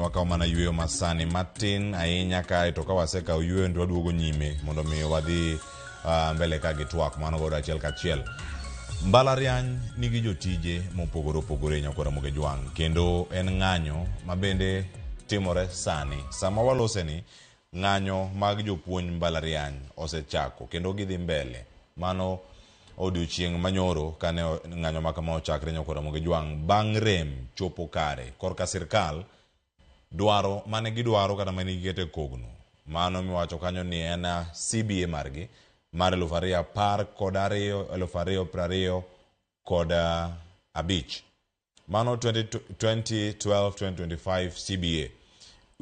wakaw mana yueyo masani matin ahinya kae to ka wasekawo yueyo to waduogo nyime mondo mi wadhi mbele ka gi twak mano godo achiel kachiel. Mbalariany nigi jotije mopogore opogore nyakwar Ramogi Jwang' kendo en ng'anyo ma bende timore sani. Sama waloseni, ng'anyo mag jopuonj mbalariany osechako kendo gidhi mbele. Mano odiochieng' manyoro kane ng'anyo ma kama ochakre nyakwar Ramogi Jwang' bang' rem chopo kare korka sirkal dwaro mane gidwaro kata mane giketo e kogno. Mano miwacho kanyo ni en CBA margi mar 2012 2025. Mano 2012-2025 CBA.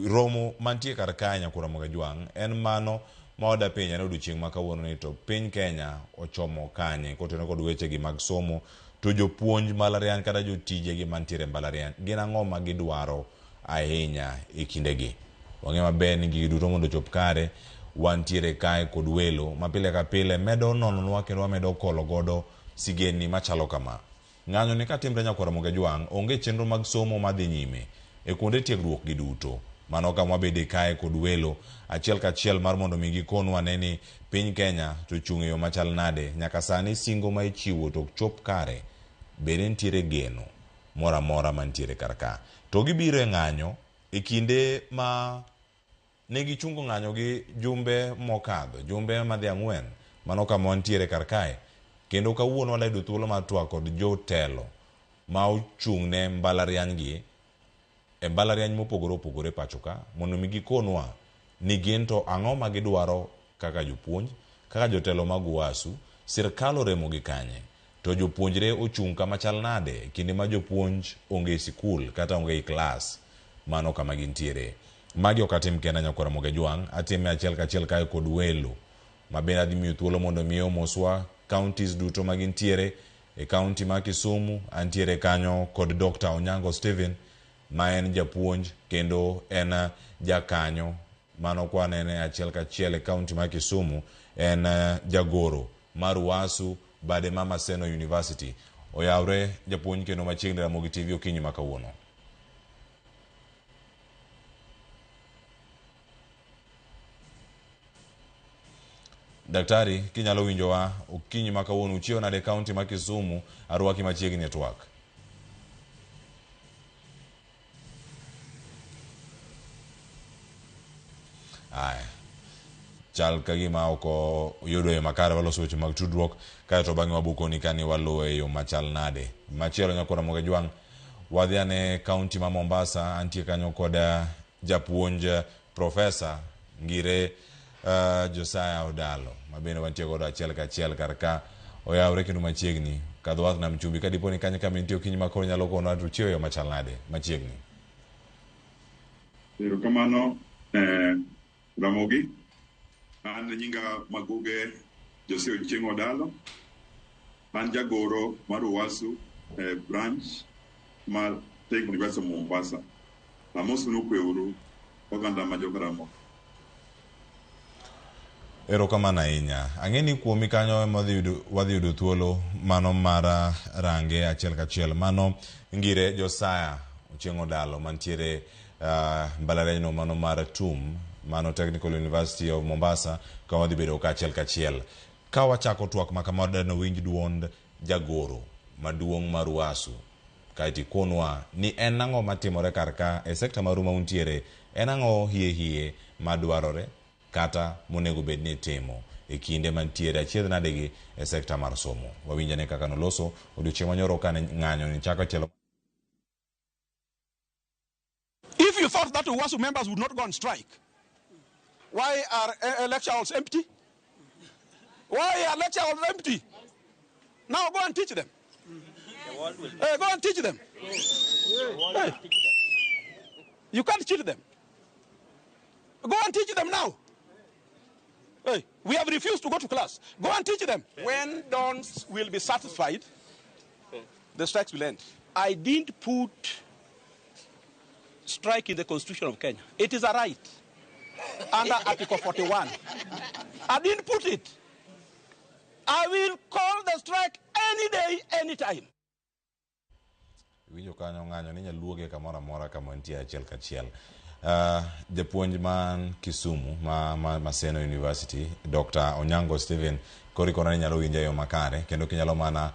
Romo mantie kar kae nyakwar Ramogi Jwang' en mano ma wada penja ni odiochieng' ma kawuono ni to piny Kenya ochomo kanye kotenore kod wechegi mag somo to jopuonj mbalariany kata jotijegi mantiere e mbalariany gin ang'o ma gidwaro ahinya e kindegi. Wang'eyo maber ni gigi duto mondo ochop kare wantiere kae kod welo ma pile ka pile medo nononwa kendo wamedo kolo godo sigendni machalo kama. Ng'anyo ni katimre nyakwar Ramogi Ajwang' onge chenro mag somo madhi nyime e kuonde tiegruok gi duto. Mano kama wabede kae kod welo achiel kachiel mar mondo mi gikonwa ne ni piny Kenya to chung' e yo machal nade nyaka sani singo ma ichiwo to ok chop kare bende nitiere geno moro amora mantiere kar ka. To gibiro e ng'anyo e kinde ma ne gichungo ng'anyo gi jumbe mokadho, jumbe madhi ang'wen, mano kama wantiere kar kae. Kendo kawuono wadwa yudo thuolo mar twak kod jotelo ma ochung' ne mbalariany gi e mbalariany mopogore opogore pacho ka mondo mi gikonwa ni gin to ang'o ma gidwaro kaka jopuonj, kaka jotelo mag UASU, sirkal oremo gi kanye, to jopuonjre ochung' kama chal nade kinde ma jopuonj onge e sikul kata onge e klas mano kama gintiere. Magi ok atim kenda nyakwar Ramogi Ajwang', atime achiel kachiel kae kod welo ma bende adhi miyo thuolo mondo mi omoswa counties duto ma gintiere. E county ma Kisumu antiere kanyo kod Dr. Onyango Stephen ma en japuonj kendo en jakanyo mano kwanene achiel kachiel e county ma Kisumu en jagoro mar UASU bade ma Maseno University. Oyawre japuonj kendo machiegni Ramogi TV okinyi ma kawuono. Daktari, kinyalo winjowa okinyi ma kawuono uchiewo nade e county ma Kisumu arwaki machiegni e twak. Aya. Chal ka gima ok oyudo yo makare waloso weche mag tudruok kaeto bang'e wabukoni kani waluwe e yo machal nade. Machielo nyakwar Ramogi Ajwang' wadhi ane county ma Mombasa antie kanyo kod japuonj Profesa Ngire Josiah Odalo ma bende wantie godo achiel kachiel kar ka oyawre kendo machiegni kadho wath nam chumbi ka dipo ni kanyo kama intie okinyi ma koro nyalo konwa to uchiewo e yo machal nade machiegni. Erokamano Ramogi. An nyinga Maguge Jose Ochieng' Odalo. An jagoro mar UASU branch mar Technical University of Mombasa. Amosou kweuru oganda ma joka Ramogi. Erokamano ahinya. Ang'e ni kuomi kanyo ema wadhi yudo thuolo mano mar range achiel kachiel. Mano Ngire Josiah Ochieng' Odalo mantiere mbalariany no mano mar TUM, mano Technical University of Mombasa, ka wadhi bedo kachiel kachiel. Ka wachako twak ma kama wadwa winj duond jagoro maduong' mar UASU kaeto ikonwa ni en ang'o matimore kar ka e sekta maru ma untiere, en ang'o hie hie madwarore kata monego bed ni itimo e kinde mantiere achiedh nade gi e sekta mar somo. Wawinjane kaka noloso odiochieng' manyoro kane ng'anyo ni chako tielo. If you thought that UASU members would not go on strike, why are lecture halls empty? Why are lecture halls empty? Now go and teach them. Go and teach them. Hey. You can't cheat them. Go and teach them now. Hey, we have refused to go to class. Go and teach them. When dons will be satisfied, the strikes will end. I didn't put strike in the Constitution of Kenya. It is a right under Article 41. I didn't put it. I will call the strike any day, any time. Iwinjo kanyo ng'anyo ni nyaluoge kamoro amora kama nitie achiel kachiel. Japuonj man Kisumu ma Maseno University, Dr. Onyango Stephen, koro ikona ni inyalo winja e yo makare kendo kinyalo mana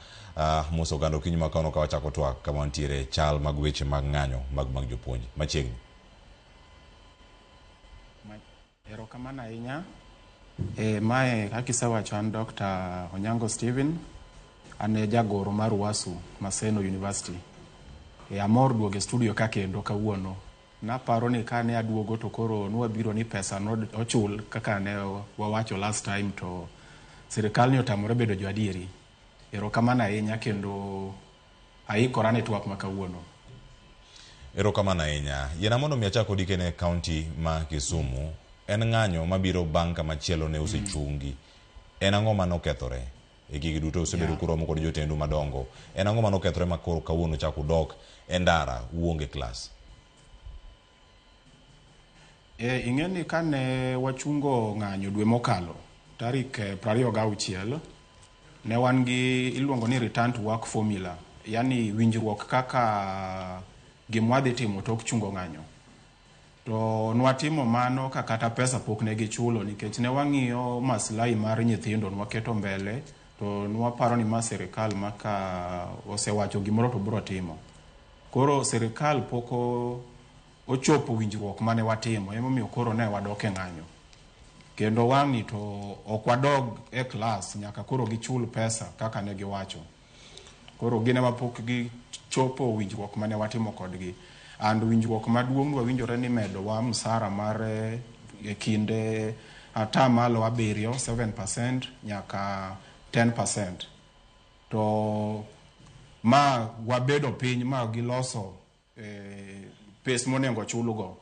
moso oganda okinyi ma kawuono ka wachako twak kama wantiere chal mag weche mag ng'anyo mag jopuonj machiegni. Erokamano ahinya. Mae kaka isewacho an Dr. Onyango Stephen, an e jagoro mar UASU Maseno University. Amor duogo e studio ka kendo kawuono. Naparo ni kane aduogo to koro nwabiro ni pesa nochul kaka ne wawacho last time to sirikal ni otamore bedo jo adieri. Erokamano ahinya kendo aikora ne twak ma kawuono. Erokamano ahinya. Yiena mondo mi achak kodi kene kaunti ma Kisumu. En ng'anyo mabiro bang' kama chielo ne osechungi. En ang'o manokethore? E gigi duto usebedo kuromo kod jotendu madongo. En ang'o manokethore ma koro kawuono chak udok e ndara uonge klas? Ing'e ni kane wachungo ng'anyo dwe mokalo tarik 26 ne wan gi iluongo ni return to work formula, yani winjruok kaka gimwadhi timo tok chungo ng'anyo. To nwatimo mano ka kata pesa pok ne gichulo nikech ne wang'iyo maslahi mar nyithindo nwaketo mbele to nwaparo ni ma sirikal ma ka osewacho gimoro to biro timo. Koro sirikal pok ochopo winjruok mane watimo, emomiyo koro ne wadok e ng'anyo. Kendo wang'ni to ok wadog e klas nyaka koro gichul pesa kaka ne giwacho. Koro gin ema pok gichopo winjruok mane watimo kodgi. And winjruok maduong' wawinjore ni medowa msara mar e kinde atamalo 7, 7% nyaka 10%. To ma wabedo piny ma giloso pes monego chulgo.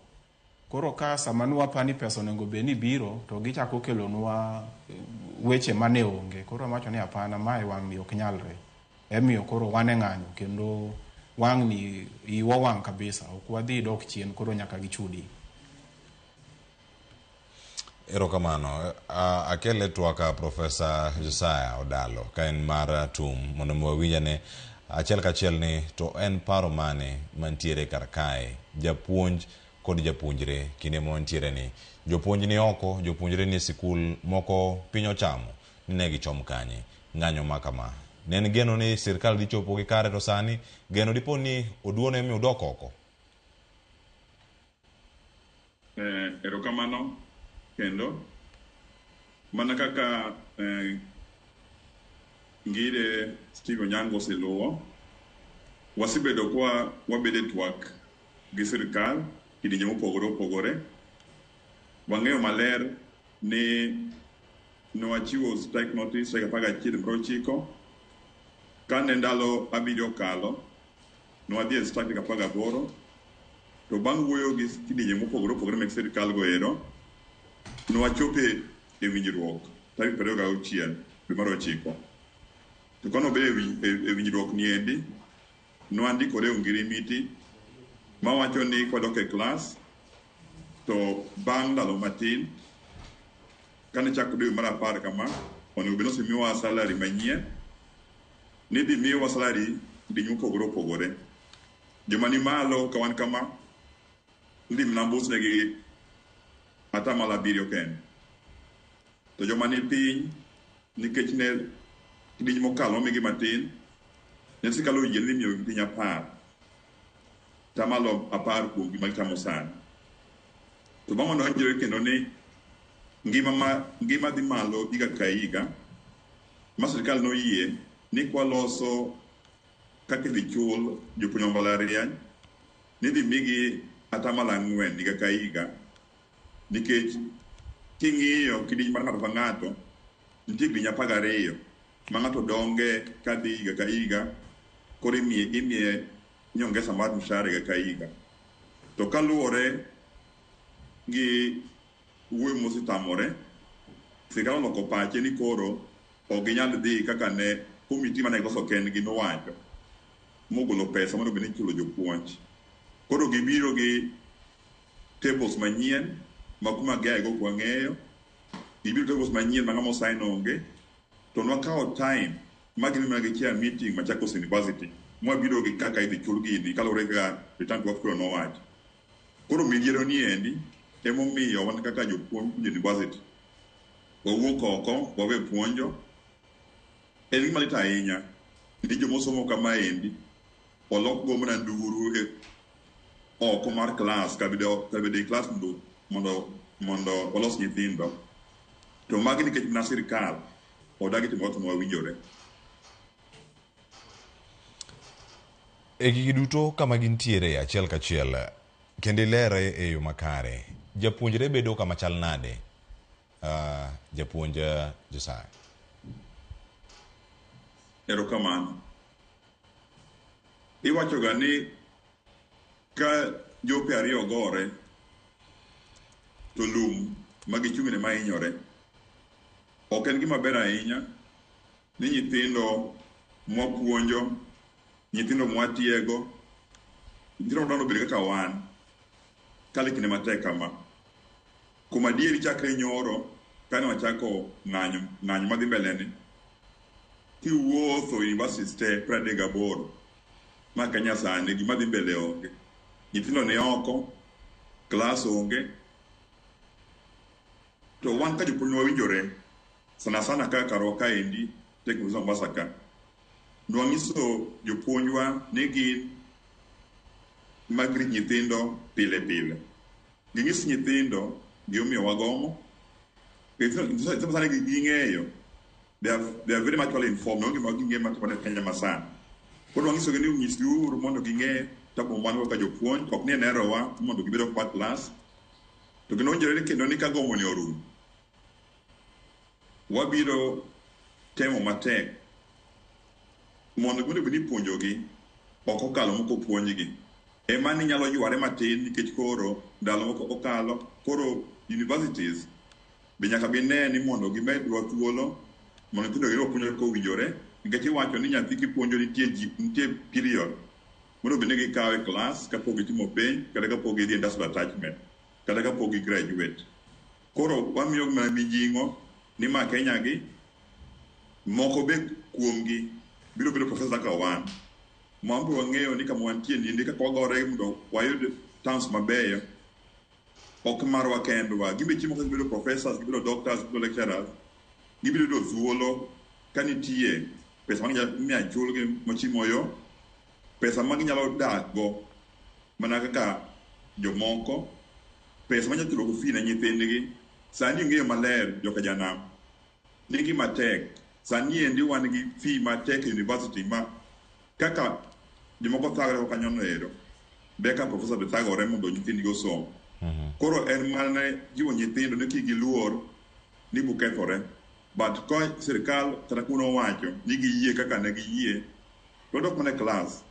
Koro ka sama nwapa ni pesa onego bed ni biro to gichako kelonwa weche mane onge. Koro wawacho ni hapana, mae wang'ni ok nyalre. Emiyo koro wan e ng'anyo kendo wang'ni iwa wang' kabisa. Ok wadhi dok chien koro nyaka gichudi. Erokamano. Akele twak Profesa Josiah Odalo ka en mar TUM mondo mi wawinj ane achiel kachiel ni to en paro mane mantiere kar kae japuonj kod japuonjre kinde ma wantiere ni jopuonj ni oko, jopuonjre ni e sikul moko piny ochamo ni ne gichom kanye ng'anyo ma kama ne en geno ni sirikal dhi chopo gi kare to sani geno dipo ni oduono emi udok oko. Erokamano kendo mana kaka Ngire Steve Onyango oseluwo, wasebedo kwa wabedo e twak gi sirikal kidienje mopogore opogore. Wang'eyo maler ni nwachiwo strike notice tarik 11 dwe mar 9. Kane ndalo 7 okalo, nwadhi e strike tarik 18. To bang' wuoyo gi kidienje mopogore opogore mag sirikal go ero, nwachopo e winjruok tarik 26 dwe mar 9. To kane wabedo e winjruok ni endi, nwandikore e ongirimiti mawacho ni kwadok e klas to bang' ndalo matin kane chak dwe mar 10 kama, onego bed ni osemiwa salary manyien, nidhi miwa salary kidieny mopogore opogore. Joma ni malo ka wan kama, idhi mana mbusnegi 7% kende. To joma ni piny, nikech ne kidieny mokalo nomigi matin, ne sirikal oyie ni miyogi kidieny 10, 10% kuom gima gichamo sani. To bang' mano wanjore kendo ni ngima dhi malo higa ka higa, ma sirikal noyie ni kwaloso kaka idhi chul jopuonj ma mbalariany, nidhi migi 4% higa ka higa, nikech king'iyo kidieny mar ng'ato ka ng'ato, nitie kidieny 12 ma ng'ato donge kadhi higa ka higa, koro imiye nyongesa mar mshahara higa ka higa. To kaluwore gi wuoyo mosetamore, sirikal oloko pache ni koro ok ginyal dhi kaka ne komiti mane giloso kendgi nowacho, mogolo pesa monego bed ni ichulo jopuonj. Koro gibiro gi tables manyien ma kuma giae go ok wang'eyo. Gibiro tables manyien ma ng'ama osign onge. To nwakawo time ma gidhi mana gi chair meeting Machakos University. Mwabiro gi kaka idhi chul gini kaluwore kaka return to work formula nowacho. Koro midhiero ni endi emomiyo wan kaka jopuonj university wawuok oko wawe puonjo. En gima lit ahinya ni jomosomo kamaendi olok go mana nduru e oko mar klas kar bedo e klas mondo olos nyithindo. To magi nikech mana sirikal odagi timo kaka mawinjore. E gigi duto kama gintiere achiel kachiel, kendo ilere e yo makare, japuonjre bedo kama chal nade? Japuonj Josiah. Erokamano. Iwachoga ni ka jope ariyo gore, to lum ma gichung'ne ma hinyore. Ok en gima ber ahinya ni nyithindo mwapuonjo, nyithindo mwatiego, nyithindo madwaro obed kaka wan, kalo e kinde matek kama. Kuom adieri chakre nyoro kane wachako ng'anyo, ng'anyo madhi mbele ni, kiwuotho universities te 38 ma Kenya sani gima dhi mbele onge. Nyithindo ni oko, klas onge. To wan ka jopuonj wawinjore, sana sana ka karwa kaendi, Tech Mombasa ka, nwang'iso jopuonjwa ni gin mag rit nyithindo pile pile. Ging'is nyithindo gimomiyo wagomo. Nyithindo sani ging'eyo. They are very much well informed. Onge gima ging'eyo matimore e Kenya masani. Koro wang'isogi ni nyisgiuru mondo ging'e tabu ma wan go kaka jopuonj, ok ni en herowa mondo gibed oko mar klas. To kendo winjore kendo ni ka gomo ni orumo, wabiro temo matek mondo gimondo bed ni ipuonjogi ok okalo mok opuonjgi. Ema ni nyalo yware matin nikech koro ndalo moko okalo, koro universities be nyaka gine ni mondo gimedwa thuolo mondo nyithindo giyud puonj kaka owinjore, nikech iwacho ni nyathi kipuonjo nitie period mondo bed ni gikawo e klas kapok gitimo penj kata kapok gidhi e industrial attachment kata kapok gi graduate. Koro wamiyo mana mijing'o ni ma Kenya gi moko be kuomgi biro bedo professor kaka wan. Ma wan be wang'eyo ni kama wantie ni kaka wagore mondo wayud terms mabeyo ok marwa kendwa. Gimbe chiemo kaka gibedo professors, gibedo doctors, gibedo lecturers, gibiro yudo thuolo ka nitie pesa ma ginyalo chulgi mochimo yo, pesa ma ginyalo dak go mana kaka jomoko, pesa ma ginyalo chulo go fee ne nyithindgi. Sani ing'eyo maler joka janam ni gima tek. Sani endi wan gi fee matek e university ma kaka jomoko thagore kanyo ero, be ka professor be thagore mondo nyithindgi osom. Koro en mana jiwo nyithindo ni kik giluor ni bukethore. But ka sirikal kata kuno owacho ni giyie kaka ne giyie, to wadok mana e klas.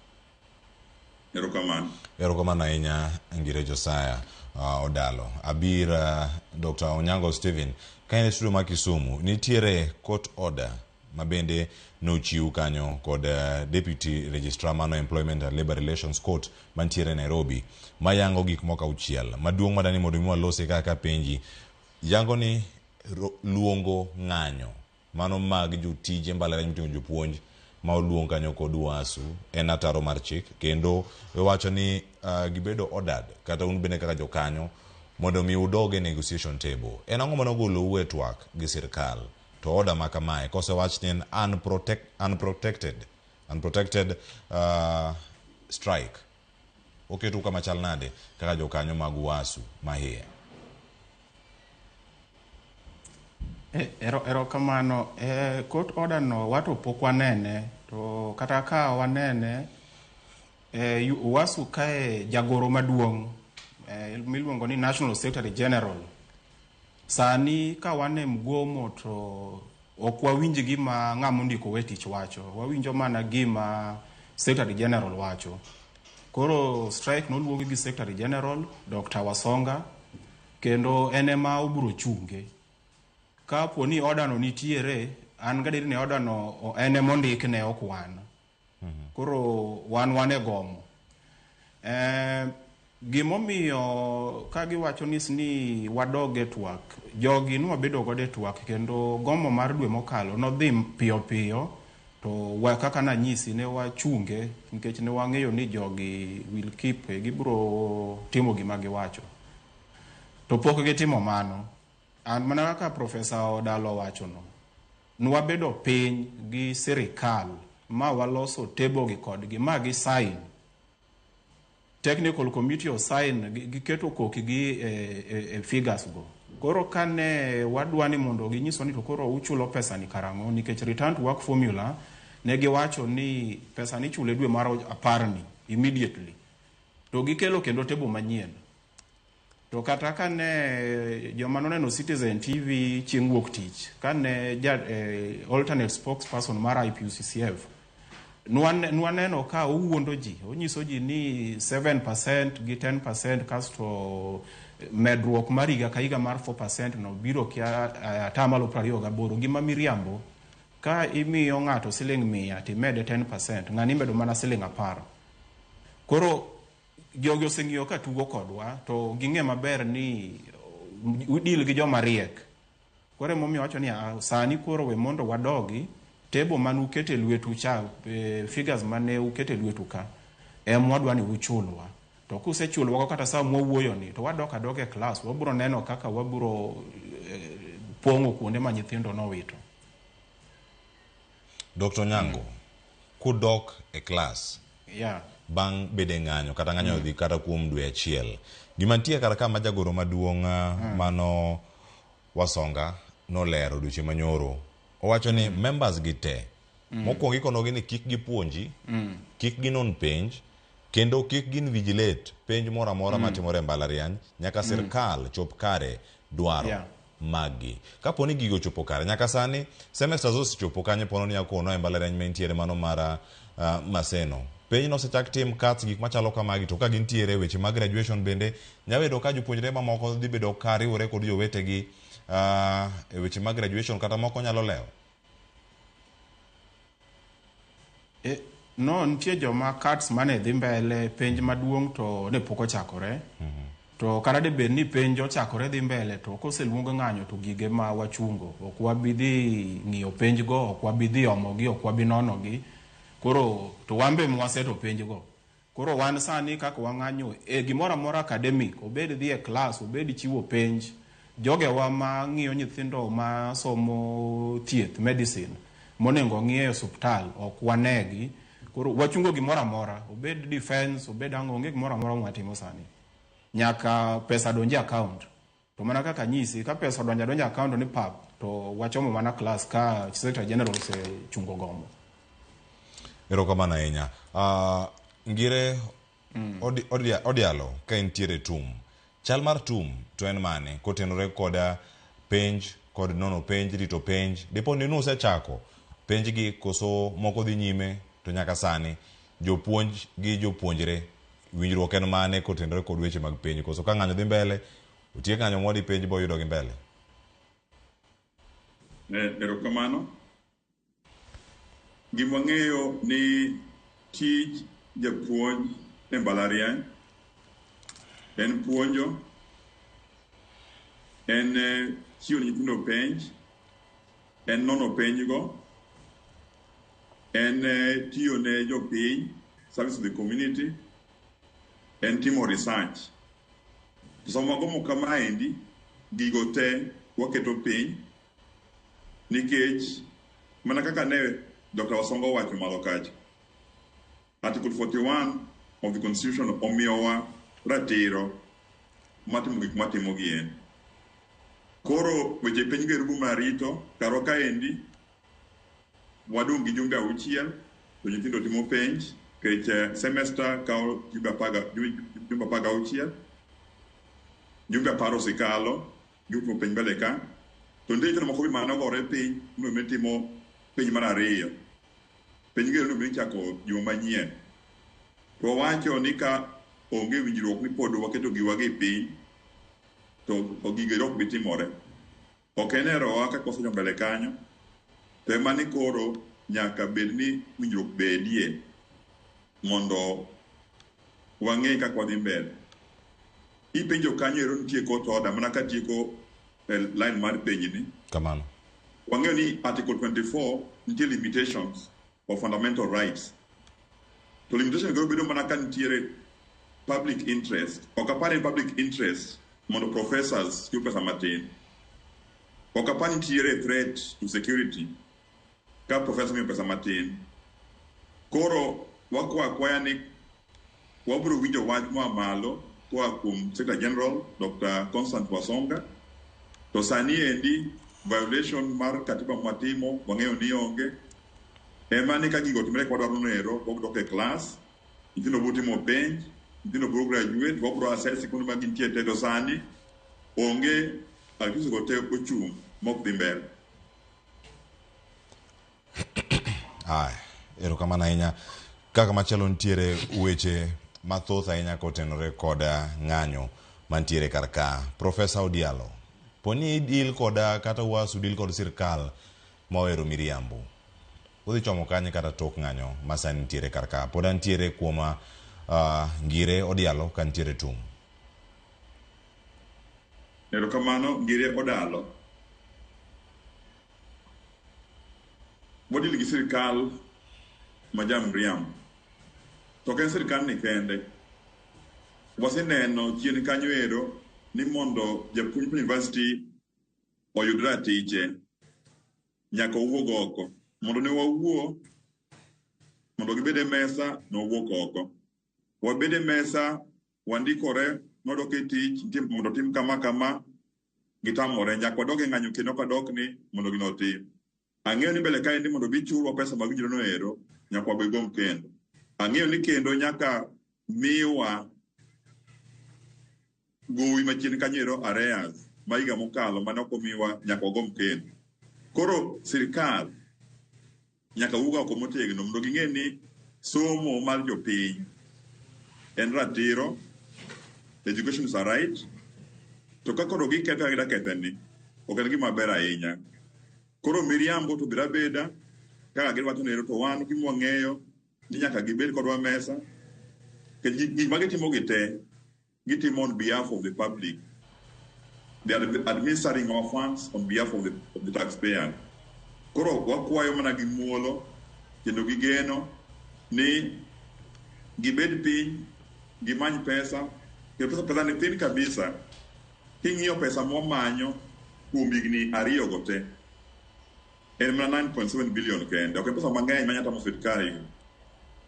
Erokamano. Erokamano ahinya Ngire Josiah Odalo. Abir Dr. Onyango Stephen, ka en e studio ma Kisumu, nitiere court order ma bende nochiw kanyo kod Deputy Registrar mano Employment and Labour Relations Court mantiere Nairobi, mayango gik moko auchiel. Maduong' madani mondo mi walosi kaka penji, yango ni luongo ng'anyo mano mag jotije mbalariany moting'o jopuonj ma oluong kanyo kod UASU en ataro mar chik, kendo iwacho ni gibedo ordered kata un bende kaka jokanyo mondo mi udog e negotiation table. En ang'o manogolou e twak gi sirkal? To order ma kamae kosewach ni en unprotected strike, oketou kama chal nade kaka jokanyo mag UASU mahie? Erokamano. Court order no wato pok wanene, to kata ka wanene, UASU kae jagoro maduong' miluongo ni National Secretary General. Sani ka wan e mgomo to ok wawinj gima ng'ama ondiko we tich wacho, wawinjo mana gima Secretary General wacho. Koro strike noluongi gi Secretary General Dr. Wasonga, kendo en ema obiro chunge. Kapo ni order no nitiere, an gadier ni order no en ema ondikne ok wan. Koro wan e gomo. Gimomiyo ka giwacho ni wadog e twak, jogi nwabedo godo e twak kendo gomo mar dwe mokalo nodhi piyo piyo to To wa, kaka nanyisi ne wachunge nikech ne wang'eyo ni jogi will keep, gibiro timo gima giwacho. To pok gitimo mano. An mana kaka Profesa Odalo wachono, nwabedo piny gi sirikal ma waloso table gi kodgi ma gi sign. Technical committee o sign, giketo kokgi e figures go. Koro kane wadwa ni mondo ginyiswa ni to koro uchulo pesa ni karang'o, nikech return to work formula ne giwacho ni pesa ni ichulo e dwe mar 10 ni immediately. To gikelo kendo table manyien. To kata kane joma noneno Citizen TV chieng' wuok tich, kane alternate spokesperson mar IPUCCF, nwaneno ka owuondo ji, onyiso ji ni 7% gi 10% kasto medruok mar higa ka higa mar 4% no biro kia 28%, gima miriambo. Ka imiyo ng'ato siling 100 timede 10%, ng'ani imedo mana siling 10. Koro jogi oseng'iyo ka tugo kodwa, to ging'e maber ni udil gi joma riek. Koro emomiyo wacho ni sani koro we mondo wadogi table mane ukete lwetu cha, figures mane ukete lwetu ka, em wadwa ni uchulwa. To kusechulwa kata sa mwawuoyo ni, to wadok adoka e klas, wabiro neno kaka wabiro pong'o kuonde ma nyithindo nowito. Dr. Onyango, kudok e klas, bang' bedo e ng'anyo, kata ng'anyo dhi kata kuom dwe achiel, gima nitie kar ka ma jagoro maduong' mano Wasonga nolero odiochieng' manyoro, owacho ni members gi te, mokwongo ikonogi ni kik gipuonji, kik ginon penj, kendo kik ginvigilate penj moro amora matimore e mbalariany nyaka sirkal chop kare dwaro maggi. Kapo ni gigo ochopo kare, nyaka sani semesters osechopo kanye pono ni akono e mbalariany ma intiere mano mar Maseno. Penj nosechak tim CATS gik machalo kamagi, to ka gintiere weche mag graduation bende nyalo yudo ka jopuonjre mamoko dhi bedo ka riwore kod jowetegi e weche mag graduation kata moko nyalo lewo. No, nitie joma CATS mane dhi mbele, penj maduong' to ne pok ochakore. To kata de bed ni penj ochakore dhi mbele, to koseluong ng'anyo to gige ma wachungo. Ok wabi dhi ng'iyo penj go, ok wabi dhi omogi, ok wabi nonogi. Koro to wan be mwaseto penj go. Koro wan sani kaka wang'anyo e gimoro amora academic, obed dhi e klas, obed chiwo penj, jogewa ma ng'iyo nyithindo ma somo thieth, medicine, monego ng'i e osuptal, ok wanegi. Koro wachungo gimoro amora, obed defense, obed ang'o, onge gimoro amora mwatimo sani. Nyaka pesa donji e account. To mana kaka anyisi, ka pesa odonjo adonja account ni pap, to wachomo mana klas ka Secretary General osechungo gomo. Erokamano ahinya. Ngire Odialo ka intiere tum. Chal mar tum to en mane kotenore koda penj kod nono penj, rito penj. Dipo ni nusechako penj gi koso moko dhi nyime to nyaka sani jopuonj gi jopuonjre winjruok en mane kotenore kod weche mag penj, koso ka ng'anyo dhi mbele otiek ng'anyo modi penj boyudo gi mbele. Erokamano. Gima wang'eyo ni tij japuonj e mbalariany en puonjo, en chiwo ne nyithindo penj, en nono penj go, en tiyo ne jopiny, service to the community, en timo research. To sama wagomo kamaendi, gigo te waketo piny nikech mana kaka ne Dr. Wasonga owacho malo kacha, Article 41 of the Constitution omiyowa ratiro mar timo gik mwatimo gi en. Koro weche piny go ero marito, karwa kaendi wadong' gi jumbe 6 to nyithindo timo penj, nikech semester kawo jumbe 16, jumbe 10 osekalo, gitimo penj mbele ka. To nitie nyithindo moko be mane ogore piny, mondo mi timo penj mar 2. Penj gi ero onego ichako juma manyien. To wawacho ni ka onge winjruok ni pod waketo giwa gi piny, to gigo ok bi timore. Ok en herowa kaka wasenyo mbele kanyo, to ema ni koro nyaka bed ni winjruok bedie mondo wang'e kaka wadhi mbele. Ipenjo kanyo ero nitie court order, mana katieko e line mar penjni. Kamano. Wang'eyo ni Article 24 nitie limitations. of fundamental rights. To limitation go bedo mana ka nitiere public interest. Ok apar ni public interest mondo professors chul pesa matin. Ok apar ni nitiere threat to security ka professor miyo pesa matin. Koro wakwa akwaya ni wabiro winjo wach moa malo koa kuom Secretary General Dr. Constant Wasonga. To sani endi violation mar katiba mwatimo wang'eyo ni onge. Ema ni ka gigo otimre kaka wadwaro noero, wabiro dok e class, nyithindo biro timo penj, nyithindo biro graduate, wabiro assess kuonde ma gintie te. To sani onge activities go te ochung' mok dhi mbele. Aya, erokamano ahinya. Kaka machielo nitiere weche mathoth ahinya kotenore kod ng'anyo mantiere kar ka. Profesa Odialo, poni idil koda kata UASU deal kod sirkal ma ohero miriambo, udhi chomo kanye kata tok ng'anyo ma sani nitiere kar ka? Pod antiere kuom Ngire Odialo ka nitiere tum. Erokamano Ngire Odalo. Wadil gi sirkal ma jamriambo. To ok en sirkal ni kende. Waseneno chien kanyo ero ni mondo japuonj university oyud ratiche, nyaka owuog oko. Mondo ne wawuo, mondo gibed e mesa, nowuok oko. Wabed e mesa, wandikore, nwadok e tich, nitie mondo otim kama kama, gitamore. Nyaka wadog e ng'anyo kendo kwadok ni mondo gino otim. Ang'eyo ni mbele kaendi mondo bi chulwa pesa ma winjore no ero, nyaka wabe gom kendo. Ang'eyo ni kendo nyaka miwa gowi machien kanyo ero arrears ma higa mokalo mane ok omiwa nyaka wagom kendo. Koro sirkal nyaka wuog oko motegno mondo ging'e ni somo mar jopiny en ratiro, education is a right, to ka koro giketho kaka gida kethe ni, ok en gima ber ahinya. Koro miriambo to bed abeda kaka giwacho ni ero to wan gima wang'eyo ni nyaka gibed kodwa mesa nikech gik ma gitimo gi te gitimo on behalf of the public. They are administering our funds on behalf of the taxpayer. Koro wakwayo mana gi muolo kendo gi geno ni gibed piny gimany pesa kendo pesa ni thin kabisa. King'iyo pesa mwamanyo kuom higni ariyo go te en mana 9.7 billion kende. Ok en pesa mang'eny manya tamo sirkal.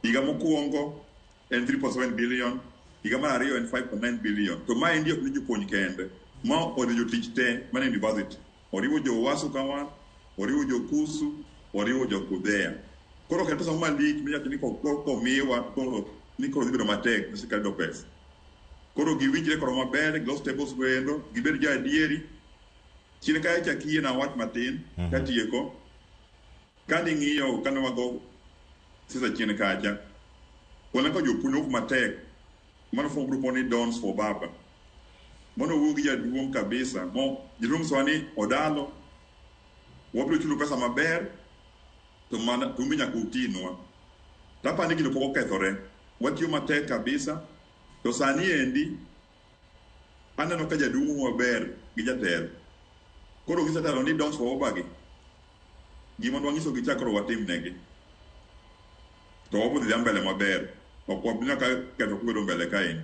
Higa mokwongo en 3.7 billion, higa mar ariyo en 5.9 billion. To maendi ok ni jopuonj kende, ma oriwo jotich te mane university. Oriwo jo UASU ka wan, oriwo jo KUSU, oriwo jo KUDHEA. Koro ok en pesa malich miwacho ni komiwa koro ni koro dhi bedo matek ne sirkal yudo pesa. Koro giwinjre kodwa maber, gilos tables go endo, gibed jo adieri. Chien kacha chak yiena awach matin katieko. Kaning'iyo kane wago siasa chien kacha, waneno ka jopuonj wuok matek. Mano form group ni Dons for Baba. Mano wuok gi jaduong' kabisa. Mo jaduong' nyisowa ni Odalo, wabiro chulo pesa maber to mana to un be nyaka utinwa. Taparo ni gino pok okethore. Watiyo matek kabisa. To sani endi aneno ka jaduong' wuoyo maber gi jatelo. Koro gisetelo ni Dons for Baba gi gima nwanyisogi cha koro watim negi. To wabiro dhi mbele maber. Ok wabi nyaka ketho bedo mbele kaendi.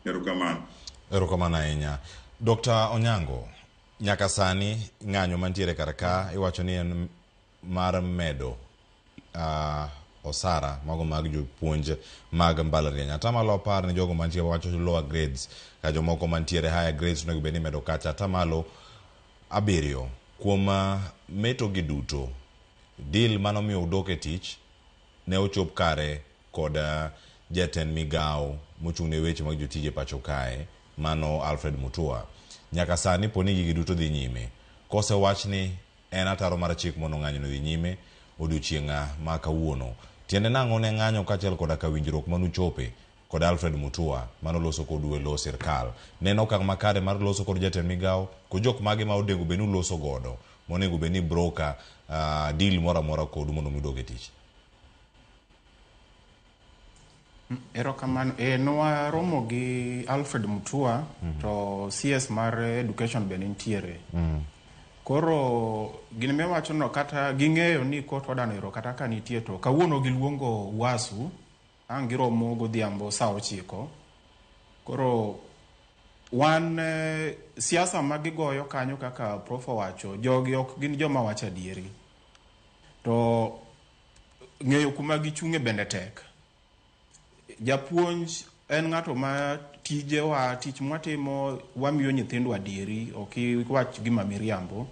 Erokamano. Erokamano ahinya. Dr. Onyango, nyaka sani ng'anyo mantiere kar ka iwacho ni en mar medo osara mago mag jopuonj mag mbalariany. Atamalo 10 ne jogo mantie wacho lower grades ka jomoko mantiere higher grades onego bed ni imedo kacha atamalo 7 kuom meto gi duto. Deal manomiyo udok e tich ne ochop kare kod jatend migawo mochung' ne weche mag jotije pacho kae mano Alfred Mutua. Nyaka sani poni gigi duto dhi nyime. Kosewach ni en ataro mar chik mondo ng'anyo no dhi nyime odiochieng' ma kawuono. Tiende nang'o ne ng'anyo kaachiel koda ka winjruok manuchope kod Alfred Mutua manoloso kodu e lo sirkal. Ne en okang' makare mar loso kod jatend migawo kod jok mage ma onego bed ni uloso godo monego bed ni broker deal moro amora kodu mondo mi udog e tich. Erokamano. Nwaromo gi Alfred Mutua to CS mar education be nitiere. Koro gini miwacho no kata ging'eyo ni court order no ero kata ka nitie to kawuono giluongo UASU ang' giromo godhiambo saa 9. Koro wan siasa ma gigoyo kanyo kaka Prof owacho, jogi ok gin joma wacho adieri. To ng'eyo kuma gichung'e bende tek. Japuonj en ng'ato ma tijewa, tich mwatimo wamiyo nyithindo adieri, ok iwach gima miriambo.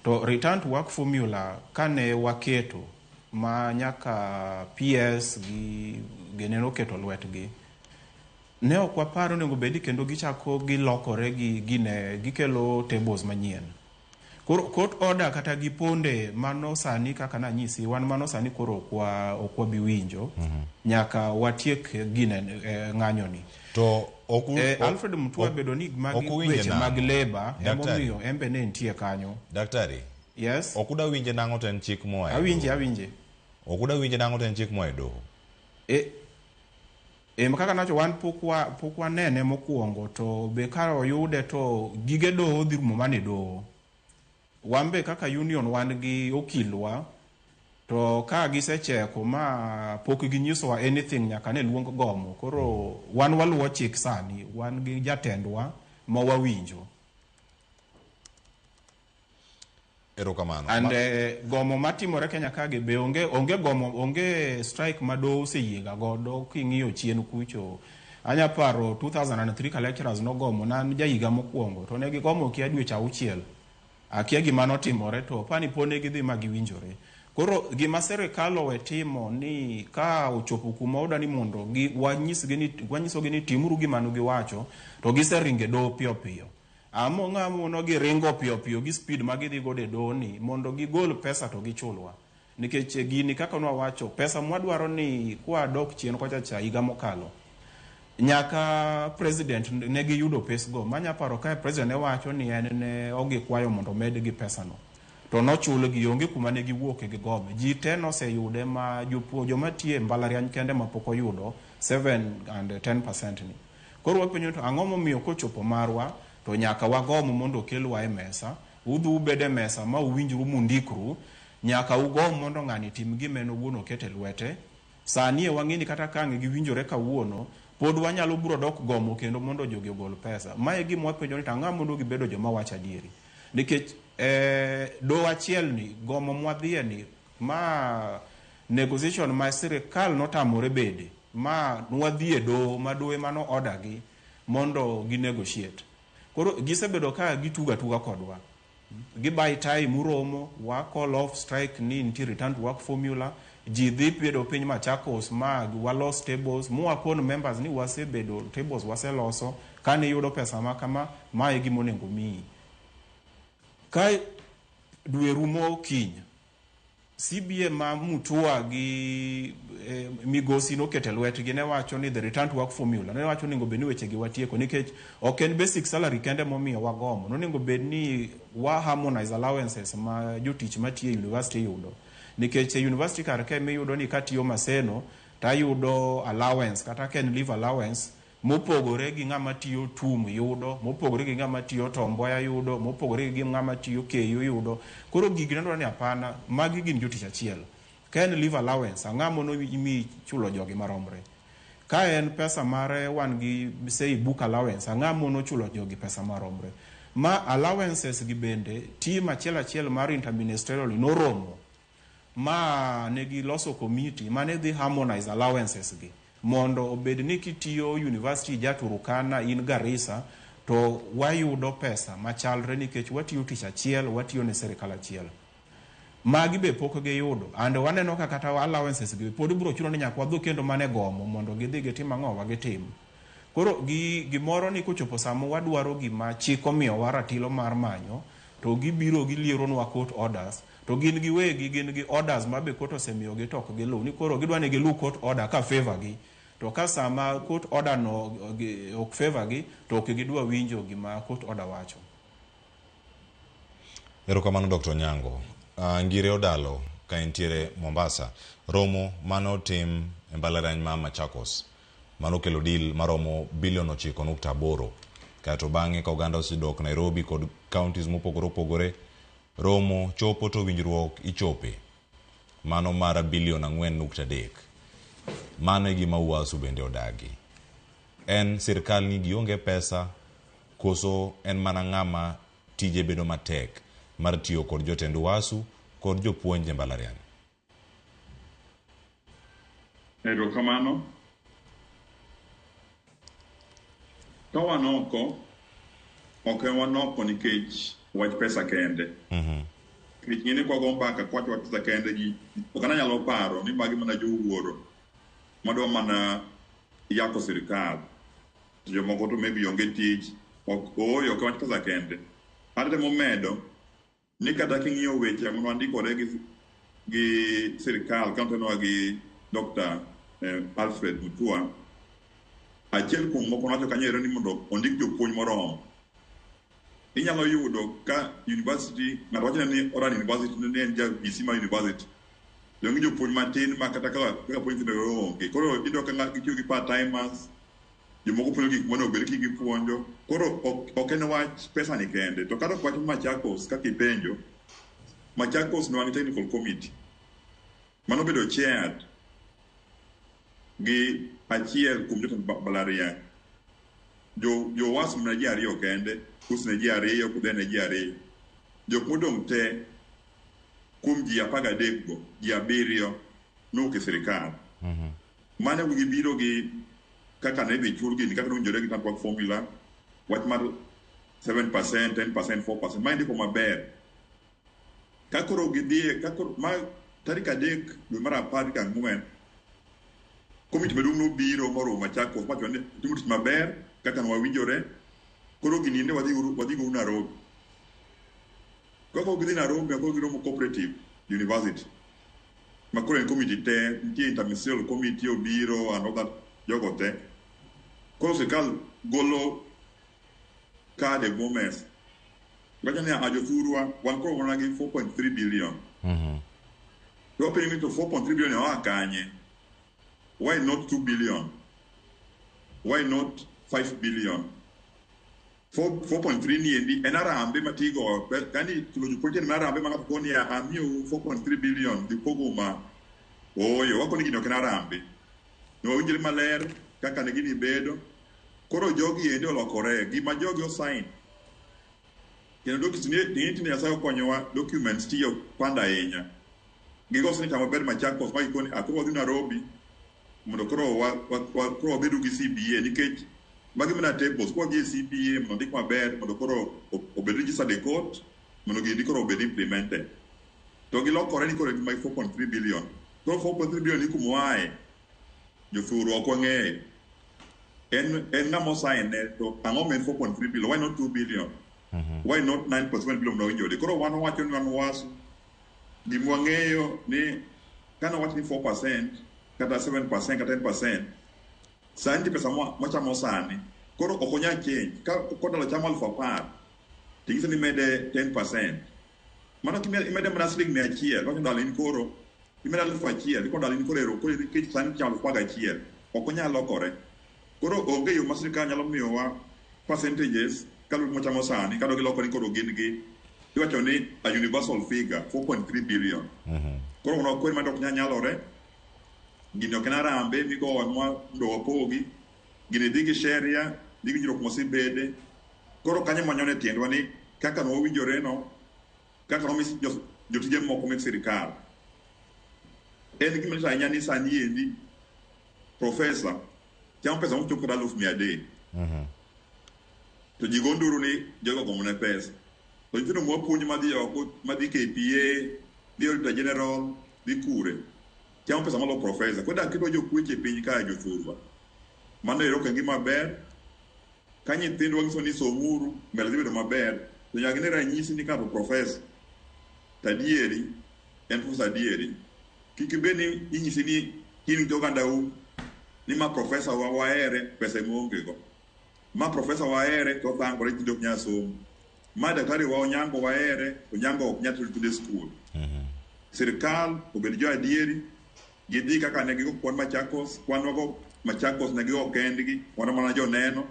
To return to work formula kane waketo ma nyaka PS gi gene noketo lwetgi, ne ok wapar onego bed ni kendo gichako gilokore gi gine gikelo tables manyien. Koro court order kata giponde mano sani kaka nanyisi wan mano sani koro ok wabi winjo nyaka watiek gine ng'anyo ni. To ok Alfred Mutua bedo ni magi weche mag labor emomiyo embe ne nitie kanyo. Daktari. Yes. Ok uda winje nang'o to en chik moa e Awinje, awinje. Ok uda winje nang'o to en chik moa e doho. Kaka nawacho wan pok wanene mokwongo to be ka oyude to gige doho dhi rumo mana e doho. Wan be kaka union wan gi okilwa to ka gisecheko ma pok ginyisowa anything nyaka ne luong gomo. Koro wan waluwo chik sani, wan gi jatendwa ma wawinjo. Erokamano. And gomo matimore Kenya kagi be onge gomo, onge strike ma doho oseyiega godo king'iyo chien kucho. Anya paro 2003 ka lecturers nogomo, ne an jahiga mokwongo to ne gigomo kia dweche 6. Akia gima notimore to pani pod ne gidhi ma giwinjore. Koro gima sirikal owe timo ni ka ochopo kuma odwa ni mondo wanyisogi ni timuru gima nugiwacho to giseringo e doho piyo piyo. Amo ng'amono giringo piyo piyo gi speed ma gidhi godo e doho ni mondo gigol pesa to gichulwa. Nikech gini kaka nwawacho, pesa mwadwaro ni kwadok chien kocha cha higa mokalo, nyaka president ne giyudo pesgo. Manya paro ka president ne wacho ni en ne ogikwayo mondo omedgi pesano. To nochulgi, onge kuma ne giwuoke gi gome. Ji te noseyude ma joma tiyo e mbalariany kende ma pok oyudo 7 and 10% ni. Koro wapenjo to ang'o momiyo kochopo marwa to nyaka wagom mondo okelwa e mesa, udhi ubed e mesa ma uwinjru mundikru, nyaka ugom mondo ng'ani tim gima en owuon oket e lwete. Sani e wang'e ni kata ka ang' giwinjore kawuono, pod wanyalo biro dok gomo kendo mondo jogi ogol pesa. Mae e gima wapenjo ni to ang'o mondo gibedo joma wacho adieri. Nikech doho achiel ni, gomo mwadhiye ni, ma negotiation ma sirikal notamore bede, ma nwadhi e doho, ma doho ema no order gi mondo gi negotiate. Koro gisebedo ka gitugo atuga kodwa. Gi buy time uromo, wa call off strike ni nitie return to work formula, ji dhi bedo piny Machakos ma walos tables, mwakon members ni wasebedo tables waseloso, kane iyudo pesa ma kama, ma e gima onego miyi. Ka dwe rumo kiny, CBA ma Mutua gi Migosi nokete lwetgi ne wacho ni the return to work formula, ne wacho onego bed ni wechegi watieko nikech ok en basic salary kende momiyo wagomo, nonego bed ni wa harmonize allowances ma jotich matiyo e university yudo. Nikech e university kar kae miyudo ni katiyo Maseno tayudo allowance kata ka en leave allowance mopogore gi ng'ama tiyo TUM yudo, mopogore gi ng'ama tiyo Tom Mboya yudo, mopogore gi ng'ama tiyo KU yudo. Koro gigi nenore ni hapana, magi gin jotich achiel. Ka en leave allowance, ang'o mono imi chulo jogi maromre? Ka en pesa mare wan gi say book allowance, ang'o mono chulo jogi pesa maromre? Ma allowances gi bende team achiel achiel mar interministerial noromo ma ne giloso committee mane dhi harmonize allowances gi mondo obed ni kitiyo university ja Turkana in Garissa to wayudo pesa machalre nikech watiyo tich achiel, watiyo ne sirikal achiel. Magi be pok giyudo and waneno ka kata allowances gi pod biro chuno ni nyaka wadhi kendo mane gomo mondo gidhi gitim ang'o wagitim. Koro gimoro ni kochopo sama wadwaro gima chik omiyowa ratiro mar manyo to gibiro gilieronwa court orders to gin giwegi gin gi orders ma be court osemiyogi to ok giluw ni koro gidwa ni giluw court order ka favor gi to ka sama court order no ok favor gi to ok gidwa winjo gima court order wacho. Erokamano Dr. Onyango. Ngire Odalo ka entiere Mombasa, romo mane otim e mbalariany ma Machakos mano kelo deal maromo bilion 9.8 kaeto bang'e ka oganda osedok Nairobi kod counties mopogore opogore. Romo chopo to winjruok ichope. Mano mar bilion 4.3. Mano e gima UASU bende odagi. En sirkal ni gionge pesa koso en mana ng'ama tije bedo matek mar tiyo kod jotend UASU kod jopuonj e mbalariany. Erokamano. Ka wan oko, ok en wan oko nikech wach pesa kende. Nikech ng'eni kwago mbaka kwacho wach pesa kende ji oganda nyalo paro ni magi mana jowuoro madwa mana yako sirikal. To jomoko to maybe onge tich. Ok ooyo ok en wach pesa kende. Atemo medo ni kata king'iyo weche manwandikore gi sirikal kanotenwa gi Dr. Alfred Mutua, achiel kuom moko nowacho kanyo ero ni mondo ondik jopuonj moromo. Inyalo yudo ka university, ng'ato wacho ni oran university ni en ja VC mar university. To onge jopuonj matin ma kata kaka puonj nyithindo onge. Koro iyudo ka gitiyo gi part timers, jomoko puonjo gik monego bed ni gipuonjo. Koro ok en wach pesa ni kende. To kata ok wach Machakos kaka ipenjo, Machakos ne wan gi technical committee. Mano bedo chaired gi achiel kuom jotend mbalariany. Jo UASU ne ji ariyo kende, KUSU ne ji ariyo, KUDHEA ne ji ariyo. Jok modong' te kuom ji 13 go, ji 7 nowuok e sirikal. Mano gibiro gi kaka ne idhi chul gini, kaka nowinjore gi network formula, wach mar 7%, 10%, 4%. Ma indiko maber. Ka koro gidhiye, ka koro, ma tarik 3 dwe mar 14, komiti maduong' nobiro moromo Machakos mawacho ni timo tich maber kaka nwawinjore. Koro gini ne wadhi go Nairobi. Kaka gidhi Nairobi, koro giromo Cooperative University. Ma koro en committee te, nitie interministerial committee obiro and all that, jogo te. Koro sirkal golo kade go mesa. Wacho ni a jothurwa, wan koro wan gi 4.3 billion. To wapenjo ni to 4.3 billion oa kanye? Why not 2 billion? Why not 5 billion? 4.3 ni endi en arambe matigo, yani chulo jopuonj en arambe ma ng'ato koni amiyou 4.3 billion dhi pogo ma. Ooyo, wako ni gini ok en arambe. Ne wawinjre maler kaka ne gini bedo. Koro jogi endi olokore, gima jogi osign. Kendo ni Nyasaye okonyowa, documents tiyo panda ahinya. Gigo signature maber Machakos ma gikoni koro wadhi Nairobi mondo koro koro wabedo gi CBA nikech magi mana tables kwa wadhi e CBA mondo ondik maber mondo koro obed registered e court mondo gini koro obed implemented. To gilokore ni koro gima 4.3 billion. Koro 4.3 billion ni kuma oaye jothuru ok wang'eyo. En ng'ama osign ne to ang'o ma en 4.3 billion? Why not 2 billion? Why not 9.7 billion mondo winjore? Koro wan wacho ni wan UASU gima wang'eyo ni kane wach ni 4% kata 7% kata 10%, sani nitie pesa mwachamo sani. Koro ok onyal change. Ka kodala chamo 10,000, ting'iso ni imede 10%. Mano imede mana siling 100, wacho dala in koro, imede 1,000, iko dala in koro ero, koro nikech sani ichamo 11,000. Ok onyal lokore. Koro onge yo ma sirikal nyalo miyowa percentages kaluwore gi mwachamo sani, kata giloko ni koro gin gi iwacho ni a universal figure 4.3 billion. Koro wan wakwer mano ok nyal nyalore. Gini ok en arambe migoyonwa mondo wapogi. Gini dhi gi sheria, dhi gi winjruok mosebede. Koro kanyo manyone tiendwa ni kaka nwawinjore no, kaka nomi jotije moko mek sirikal. En gima lit ahinya ni sani endi profesa chamo pesa mochopo kata 300,000. To ji go nduru ni jogo ogombo ne pesa. To nyithindo mwapuonjo madhi oko, madhi KPA, dhi Auditor General, dhi kure, chamo pesa molo profesa. Koro dak ketwa jokweche e piny kae jothurwa. Mano ero ok en gima ber. Ka nyithindwa nyiso ni somuru, mbele dhi bedo maber, to nyaka gine ranyisi ni ka profesa, to adieri, en profesa adieri. Kik ibed ni inyisi ni in gi ogandau ni ma profesa wa wahere, pesa ema oonge go. Ma profesa wahere to othangore nyithindo ok nyal somo. Ma daktari wa Onyango wahere, Onyango ok nyal tero nyithindo e skul. Sirikal obed jo adieri, gidhi kaka ne gigo kwan Machakos, kwan wago Machakos ne gigo kendgi, wan mana joneno,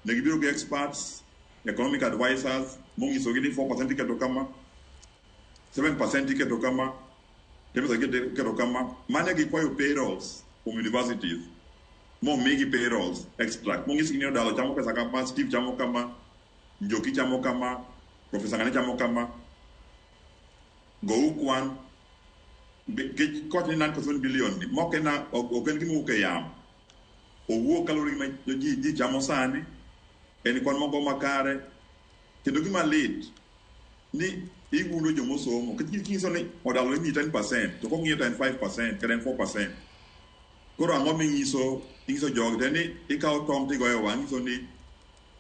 ne gibiro gi experts, economic advisors, monyisogi ni 4% iketo kama. 7% iketo kama, 10% iketo kama. Mane gikwayo payrolls from universities, momigi payrolls extract, mong'isi ni Odalo chamo pesa kama, Steve chamo kama, Njoki chamo kama, Professor Ngane chamo kama. Go kwan kich ni 9.7 billion ni mok en ok en gima wuok e yamo. Owuok kaluwore gi ma ji chamo sani, en kwan mogo makare, kendo gima lit ni igundo jomosomo. Nikech kinyiso ni Odalo imiyi 10%, to kong'iyo to en 5% kata en 4%. Koro ang'o minyiso inyiso jogi te ni ikawo tong' tigoyo wang' inyiso ni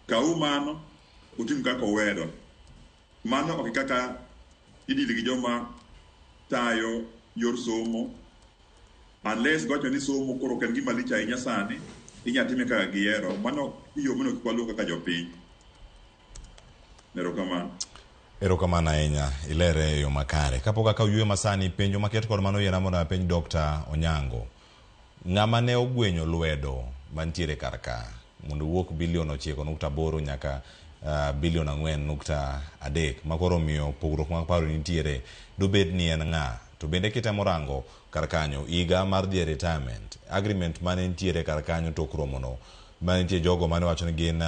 kawu mano utim kaka uwedo. Mano ok e kaka idili gi joma tayo yor somo, unless giwacho ni somo koro ok en gima lich ahinya sani, inya time kaka gihero. Mano yo monego kik waluw kaka jopiny. Erokamano. Erokamano ahinya, ilere e yo makare. Kapok akawo yueyo masani, penjo maket kod mano yiena mondo apenj Dr. Onyango. Ng'ama ne ogwenyo lwedo mantiere kar ka mondo owuok bilion 9.8 nyaka bilion 4.3 makoro omiyo pogruok mag paro nitiere, dobed ni en ng'a? To bende kitemo rango kar kanyo higa mar dhi e retirement, agreement mane nitiere kar kanyo tok romono, mane nitie jogo mane wacho ni gin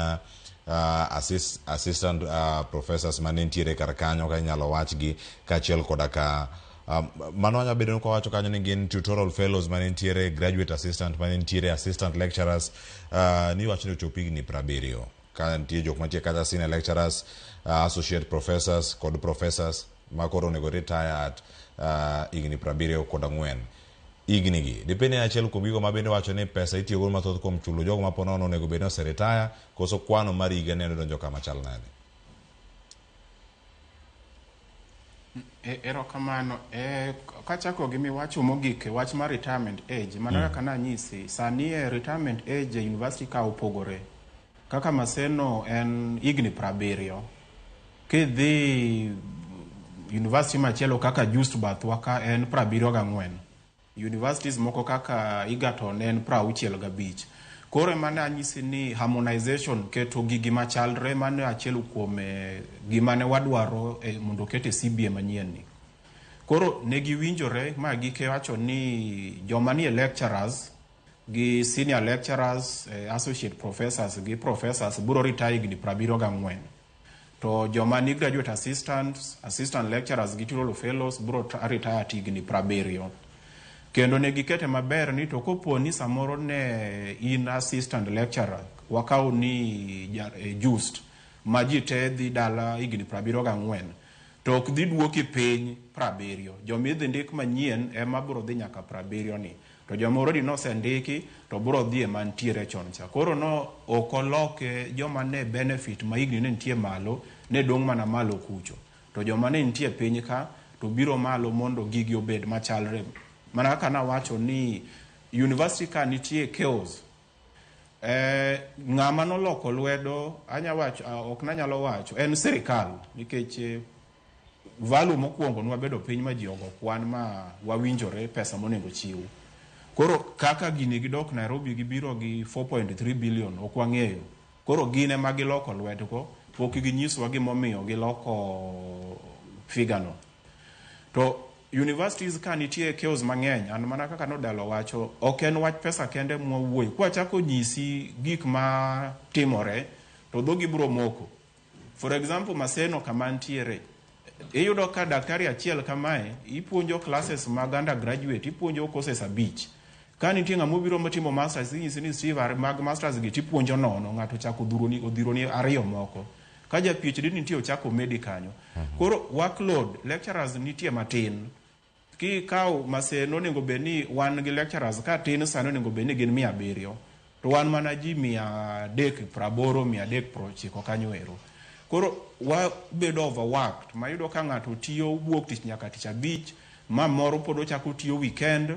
assistant professors mane nitiere kar kanyo ka inyalo wachgi kaachiel koda ka mano wanya bedo ni kwawacho kanyo ni gin tutorial fellows mane nitiere, graduate assistant mane nitiere, assistant lecturers, ni wacho ni ochop higni 70 ka nitie jok mantie kata senior lecturers, associate professors kod professors ma koro onego retire at higni 74. Higni gi dipende ni achiel kuom gigo ma bende wacho ni pesa itiyogo mathoth kuom chulo jogo ma po nono onego bed ni oseretire, koso kwano mar higa ne donjo kama chal nade? Erokamano. Kachako gi miwacho mogik, wach mar retirement age, mana kaka nanyisi, sani e retirement age e university ka opogore. Kaka Maseno en higni 70. Kidhi university machielo kaka Just bathwa ka en 74. Universities moko kaka Egerton en 65. Koro ema ne anyisi ni harmonization, keto gigi machalre, mano achiel kuom gima ne wadwaro mondo oket e CBA manyien ni. Koro ne giwinjore ma giwacho ni joma nie lecturers gi senior lecturers, associate professors gi professors biro retire higni 74. To joma ni graduate assistants, assistant lecturers gi tutorial fellows biro retire higni 70. Kendo ne gikete maber ni to kopo ni samoro ne in assistant lecturer, wakaw ni just ma ji te dhi dala higni 74, to ok dhi duoki piny 70. Joma idhi ndik manyien ema biro dhi nyaka 70 ni. To joma already nosendiki to biro dhi e mantiere chon cha. Koro no ok oloke joma ne benefit ma higni ne nitie malo ne dong' mana malo kucho. To joma ne nitie piny ka to biro malo mondo gigi obed machalre. Mana kaka nawacho ni university ka nitie chaos. Ng'ama noloko lwedo anya wacho, ok nanyalo wacho en sirikal, nikech value mokwongo nwabedo piny ma ji ogo kwan ma wawinjore pesa monego chiw. Koro kaka gini gidok Nairobi gibiro gi 4.3 billion ok wang'eyo. Koro gin ema giloko lwetgo, pok ginyiswa gimomiyo giloko figure no. To universities ka nitie chaos mang'eny, an mana kaka nodalo wacho, ok en wach pesa kende mwawuoyo. Kwachako nyisi gik ma timore, to dhogi biro moko. For example, Maseno kama ntiere, iyudo ka daktari achiel kamae, ipuonjo classes mag undergraduate, ipuonjo courses 5. Ka nitie ng'ama obiro motimo masters, inyisi ni Steve mag masters gi tipuonjo nono, ng'ato ochako odhuroni 2 moko. Ka ja PhD nitie ochako medi kanyo. Koro workload, lecturers nitie matin. Kikawo Maseno onego bed ni wan gi lecturers ka tin sani onego bed ni gin 700. To wan mana ji 380, 390 kanyo ero. Koro wabedo overworked, ma iyudo ka ng'ato tiyo wuok tich nyaka tich abich, ma moro pod ochako tiyo weekend,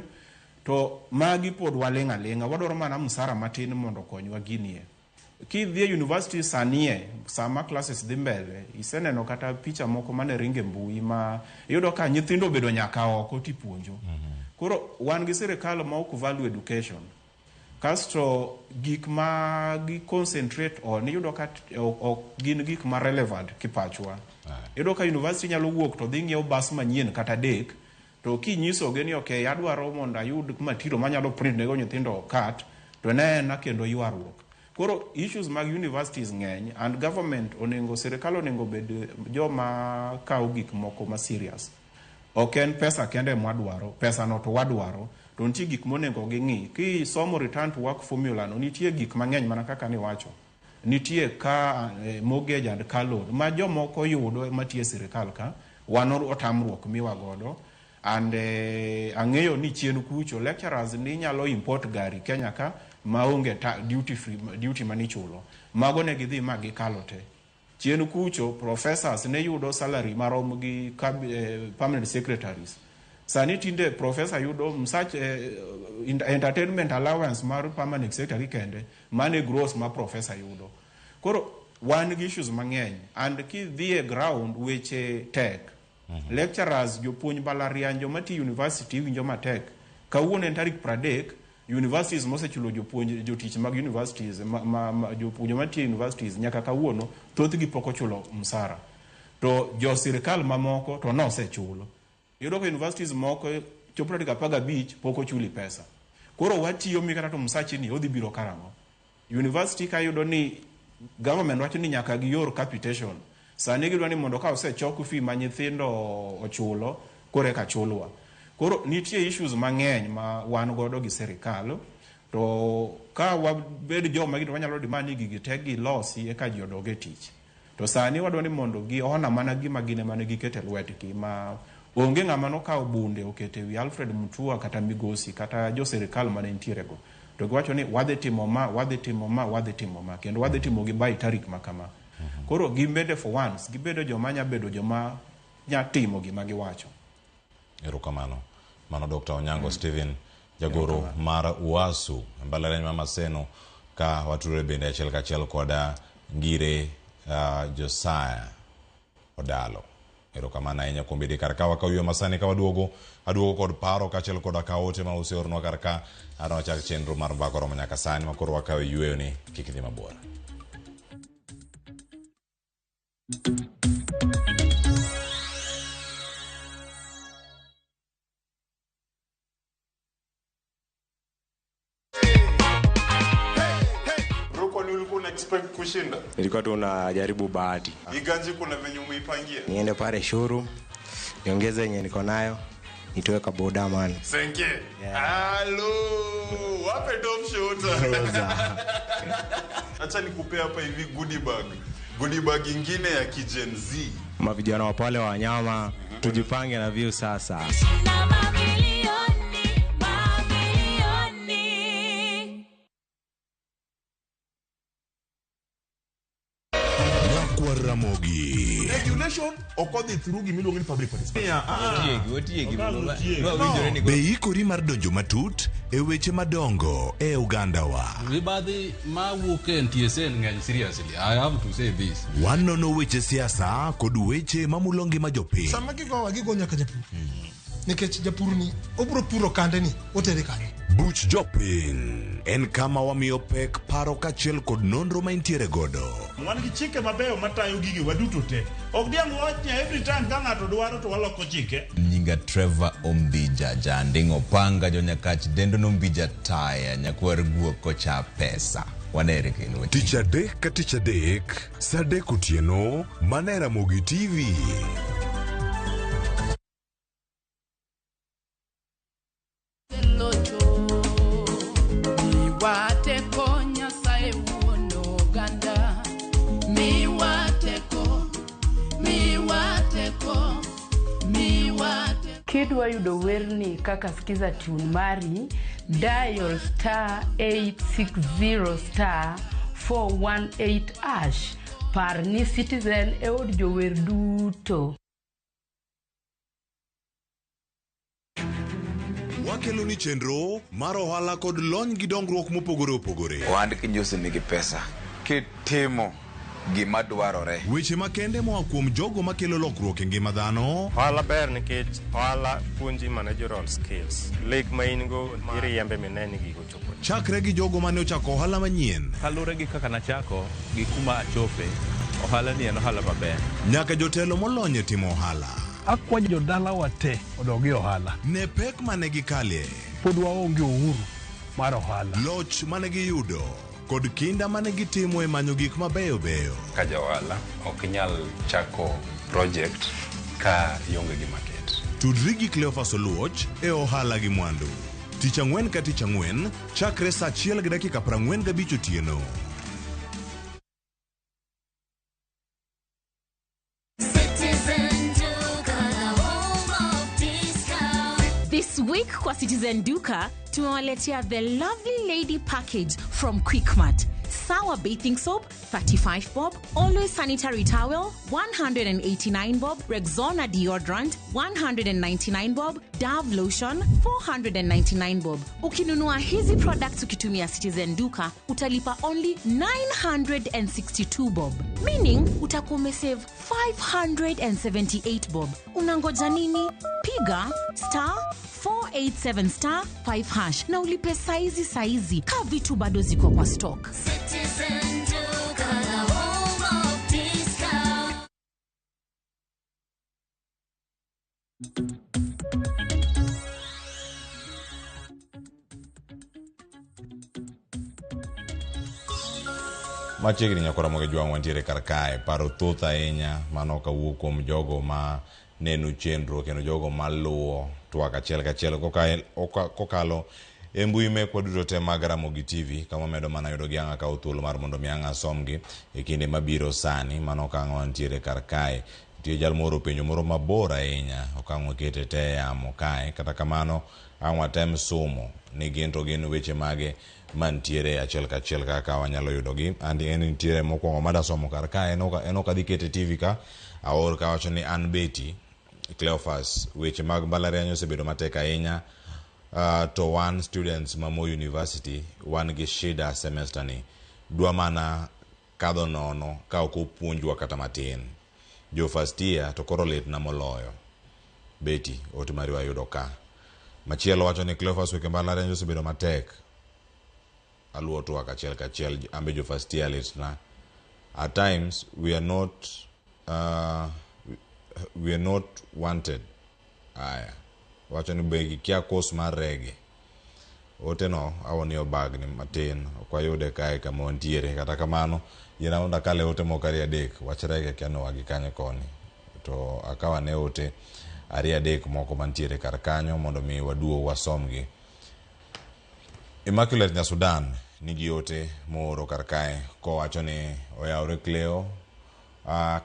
to magi pod waling' aling'a, wadwaro mana msara matin mondo okonywa ginie. Kidhi e university sanie, sama classes dhi mbele, iseneno kata picha moko mane ringe mbui ma iyudo ka nyithindo obedo nyaka oko tipuonjo. Koro wan gi sirikal ma ok value education. Kasto gik ma gi concentrate on iyudo ka ok gin gik ma relevant kipachwa. Iyudo ka university nyalo wuok to dhi ng'iewo bas manyien kata adek, to kinyisogi ni okay, adwaro mondo ayud material manyalo print nego nyithindo kat, to ne ena kendo ywaruok. Koro issues mag universities ng'eny and government onego, sirikal onego bed joma kawo gik moko ma serious. Ok en pesa kende mwadwaro, pesa no to wadwaro, to nitie gik monego ging'i. Kisomo return to work formula no, nitie gik mang'eny mana kaka niwacho. Nitie ka mortgage and car loan ma jomoko yudo matiyo e sirikal ka, wan otamruok miwa godo. And ang'eyo ni chien kucho lecturers ni nyalo import gari Kenya ka maonge duty free, duty manichulo. Mago ne gidhi ma gikalo te. Chien kucho professors ne yudo salary marom gi permanent secretaries. Sani tinde professor yudo msach entertainment allowance mar permanent secretary kende, mane gross ma professor yudo. Koro wan gi issues mang'eny and kidhi e ground weche tek. Lecturers, jopuonj mbalariany, joma tiyo university winjo matek. Kawuono en tarik 30, universities mosechulo jopuonj, jotich mag universities, ma jopuonj matiyo universities nyaka kawuono thothgi pok ochulo msara. To jo sirikal mamoko to nosechulo. Iyudo ka universities moko chopo tarik 15 pok ochuli pesa. Koro watiyo mi kata to msachi ni odhi biro karang'o? University ka yudo ni government wacho ni nyaka gior capitation. Sani gidwa ni mondo ka osechok fee ma nyithindo ochulo, koro eka chulwa. Koro nitie issues mang'eny ma wan godo gi sirikal, to ka wabed joma gito wanyalo demand ni gigi te gilosi eka ji odog e tich. To sani wadwa ni mondo gi ona mana gima gin ema ne giketo e lwetgi ma onge ng'ama nokawo bunde oketo ewi Alfred Mutua kata Migosi kata jo sirikal mane nitiere go. To giwacho ni wadhi timo ma, wadhi timo ma, wadhi timo ma, kendo wadhi timo gi by tarik ma kama. Koro gin bende for once, gibedo joma nya bedo joma nya timo gima giwacho. Erokamano. Mano Dr. Onyango Stephen, jagoro mar UASU e mbalariany ma Maseno, ka watudore bende achiel kachiel koda Ngire Josiah Odalo. Erokamano ahinya kuom bedo kar ka wakaw masani ka waduogo aduogo kod paro kaachiel koda ka ote ma useoronwa kar ka ano wachak chenro mar mbaka oromo nyaka sani ma koro wakawe yweyo ni kik idhi mabor. Bro, kwani ulikuwa una expect kushinda? Nilikuwa tu najaribu bahati. Hii ganji kuna venye umeipangia? Niende pale showroom, niongeze yenye niko nayo, nitoe ka boda man. Senke. Halo, wape top shooter. Acha nikupe hapa hivi goodie bag. Goodie bag ingine ya ki-Gen Z. Mavijana wa pale wa wanyama, tujipange na view sasa. Na mamilioni, mamilioni. Nyakwar Ramogi. Regulation ok odhi through gimiluongo ni public participation. Otiegi, No. Be ikori mar donjo matut e weche madongo e ogandawa? Mibadhi mawuok e NTSA ng'eny seriously. I have to say this. Wanono weche siasa kod weche mamulo ngima jopiny. Sama gigowa gigo nyaka japur nikech japur ni obiro puro kande ni otere kanye. Buch jopiny en kama wamiyo pek paro kaachiel kod nonro ma intiere godo. Wan gi chike mabeyo matayo gige waduto te. Ok diang' wach ni every time ka ng'ato dwaro to waloko chike. Nyinga Trevor Ombija, Janding Opanga, Jonyakach, Dendo Nombija Taya, Nyakwar Guok kocha pesa. Wanere kendo. Tich adek ka tich adek, sa adek otieno, mana e Ramogi TV. Locho miwa teko Nyasaye wuon oganda miwa teko miwa teko miwa teko. Kidwa yudo werni kaka skiza tune mari, dial star 860 star 418 hash. Par ni Citizen e od jower duto. Wakelo ni chenro mar ohala kod lony gi dongruok mopogore opogore. Ohand kinjosi nigi pesa. Kitimo gima dwarore. Weche makende moa kuom jogo makelo lokruok e ngima dhano. Ohala ber nikech ohala puonji managerial skills. Lek ma in go iriembe mine ni gigo chopo. Chakre gi jogo mane ochako ohala manyien. Kaluwore gi kaka nachako gi kuma achope, ohala ni en ohala maber. Nyaka jotelo molony e timo ohala. Akwayo jodalawa te odog e ohala. Ne pek mane gikalie. Pod waonge uhuru mar ohala. Loch mane giyudo kod kinda mane gitimo e manyo gik mabeyo beyo. Ka ja ohala ok inyal chako project ka ionge gi market. Tudri gi Cleophas Oluoch e ohala gi mwandu. Tich ang'wen ka tich ang'wen chakre saa 1:45 otieno. Citizen Duka, the home of discount. This week kwa Citizen Duka tumewaletea the lovely lady package from Quickmart. Sour bathing soap 35 bob, Always sanitary towel 189 bob, Rexona deodorant 199 bob, Dove lotion 499 bob. Ukinunua hizi products ukitumia Citizen Duka utalipa only 962 bob, meaning utakuwa umesave 578 bob. Unangoja nini? Piga star 487 star 5 hash na ulipe saizi saizi, ka vitu bado ziko kwa stock. Citizen Duka, the home of discount. Machiegni nyakora moge jwang' wantiere kar kae paro thoth ahinya mano kawuok kuom jogo ma neno chenro kendo jogo maluwo twak achiel kachiel kokalo e mbui mekwa duto te mag Ramogi TV kama medo mana yudo gi ang' akaw thuolo mar mondo mi ang' asomgi e kinde mabiro sani mano ka ang' wantiere kar kae. Nitie jal moro penjo moro mabor ahinya ok ang' wakete te e yamo kae kata kamano ang' watem somo ni gin to gin weche mage mantiere achiel kachiel kaka wanyalo yudogi. And en nitiere mokwongo madasomo kar kae en ok adhi kete TV ka aor kawacho ni an Betty Cleophas weche mag mbalariany osebedo matek ahinya to wan students ma Moi University wan gi shida semester ni dwa mana kadho nono ka ok opuonjwa kata matin. Jo first year to koro litna moloyo. Betty ote mari wayudo ka. Machielo wacho ni Cleophas weche mbalariany osebedo matek. Aluwo twak achiel kachiel ambe jo first year litna. At times we are not wanted. Aya. Wacho ni be gikia course mar rege. Ote no awoni obagni matin ok wayude kae kama wantiere kata kamano yiena mondo akale ote moko ariyo adek wach rege kia nowagi kanyo koni to akaw ane ote ariyo adek moko mantiere kar kanyo mondo mi waduog wasomgi. Immaculate Nyasudan nigi ote mooro kar kae kowacho ni oyawre Cleo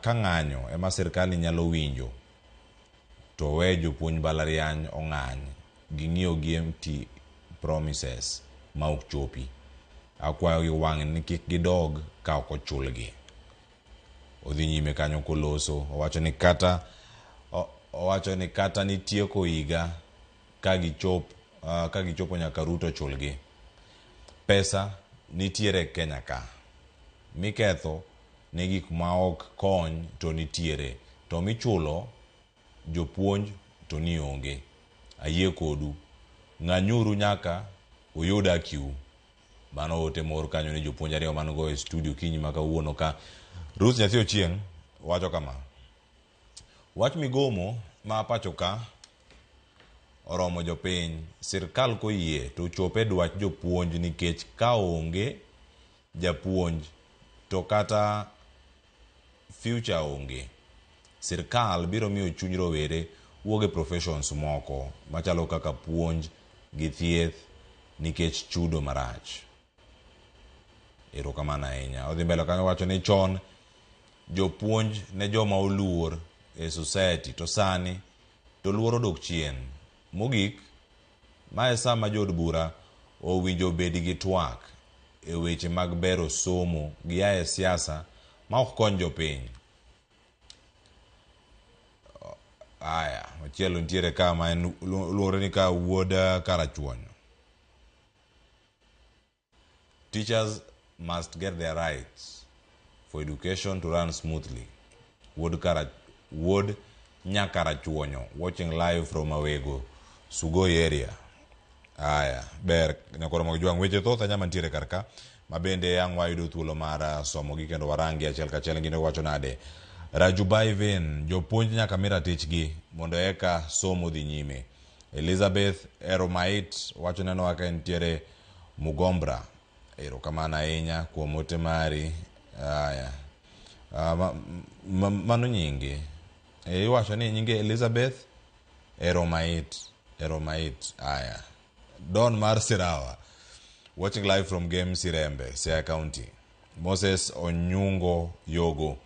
ka ng'anyo ema sirkal nyalo winjo to we jopuonj mbalariany ong'any ging'iyo gi empty promises ma ok chopi. Akwayo gi wang' ni kik gidog ka ok ochulgi. Odhi nyime kanyo koloso owacho ni kata nitieko higa ka gichopo nyaka Ruto chulgi. Pesa nitiere Kenya ka miketho ne gik ma ok kony to nitiere to michulo jopuonj to ni onge. Ayie kodu ng'anyuru nyaka uyud hakiu. Mano ote mor kanyo ni jopuonj ariyo man go e studio kinyi ma kawuono ka. Ruth Nyathi Ochieng' wacho kama: wach migomo ma pacho ka oromo jopiny, sirkal koyie to chope dwach jopuonj nikech ka onge japuonj to kata future onge. Sirkal biro miyo chuny rowere wuok e professions moko machalo kaka puonj gi thieth nikech chudo marach. Erokamano ahinya. Odhi mbele kanyo wacho ni chon jopuonj ne joma oluor e society to sani to luor odok chien. Mogik, mae sama jood bura owinjo bed gi twak e weche mag bero somo gi ae siasa ma ok kony jopiny. Aya, machielo nitiere ka ma en luore ni ka wuod Karachuonyo. Teachers must get their rights. for education to run smoothly. Wuod Kara, Wuod Nyakarachuonyo, watching live from Awego, Sugoi area. Aya, ber nyakoro mag jwang' weche thoth ahinya mantiere kar ka ma bende ang' wayudo thuolo mar somogi kendo warangi achiel kachiel gino wacho nade. Rajubai Vin, jopuonj nyaka mi ratichgi mondo eka somo dhi nyime. Elizabeth Eromait wacho nenowa ka entiere Mugombra. Erokamano ahinya kuom ote mari. Aya. Mano nyinge. Iwacho ni nyinge Elizabeth Eromait. Eromait. Aya. Don mar Sirawa. Watching live from Game Sirembe, Siaya County. Moses Onyungo Yogo.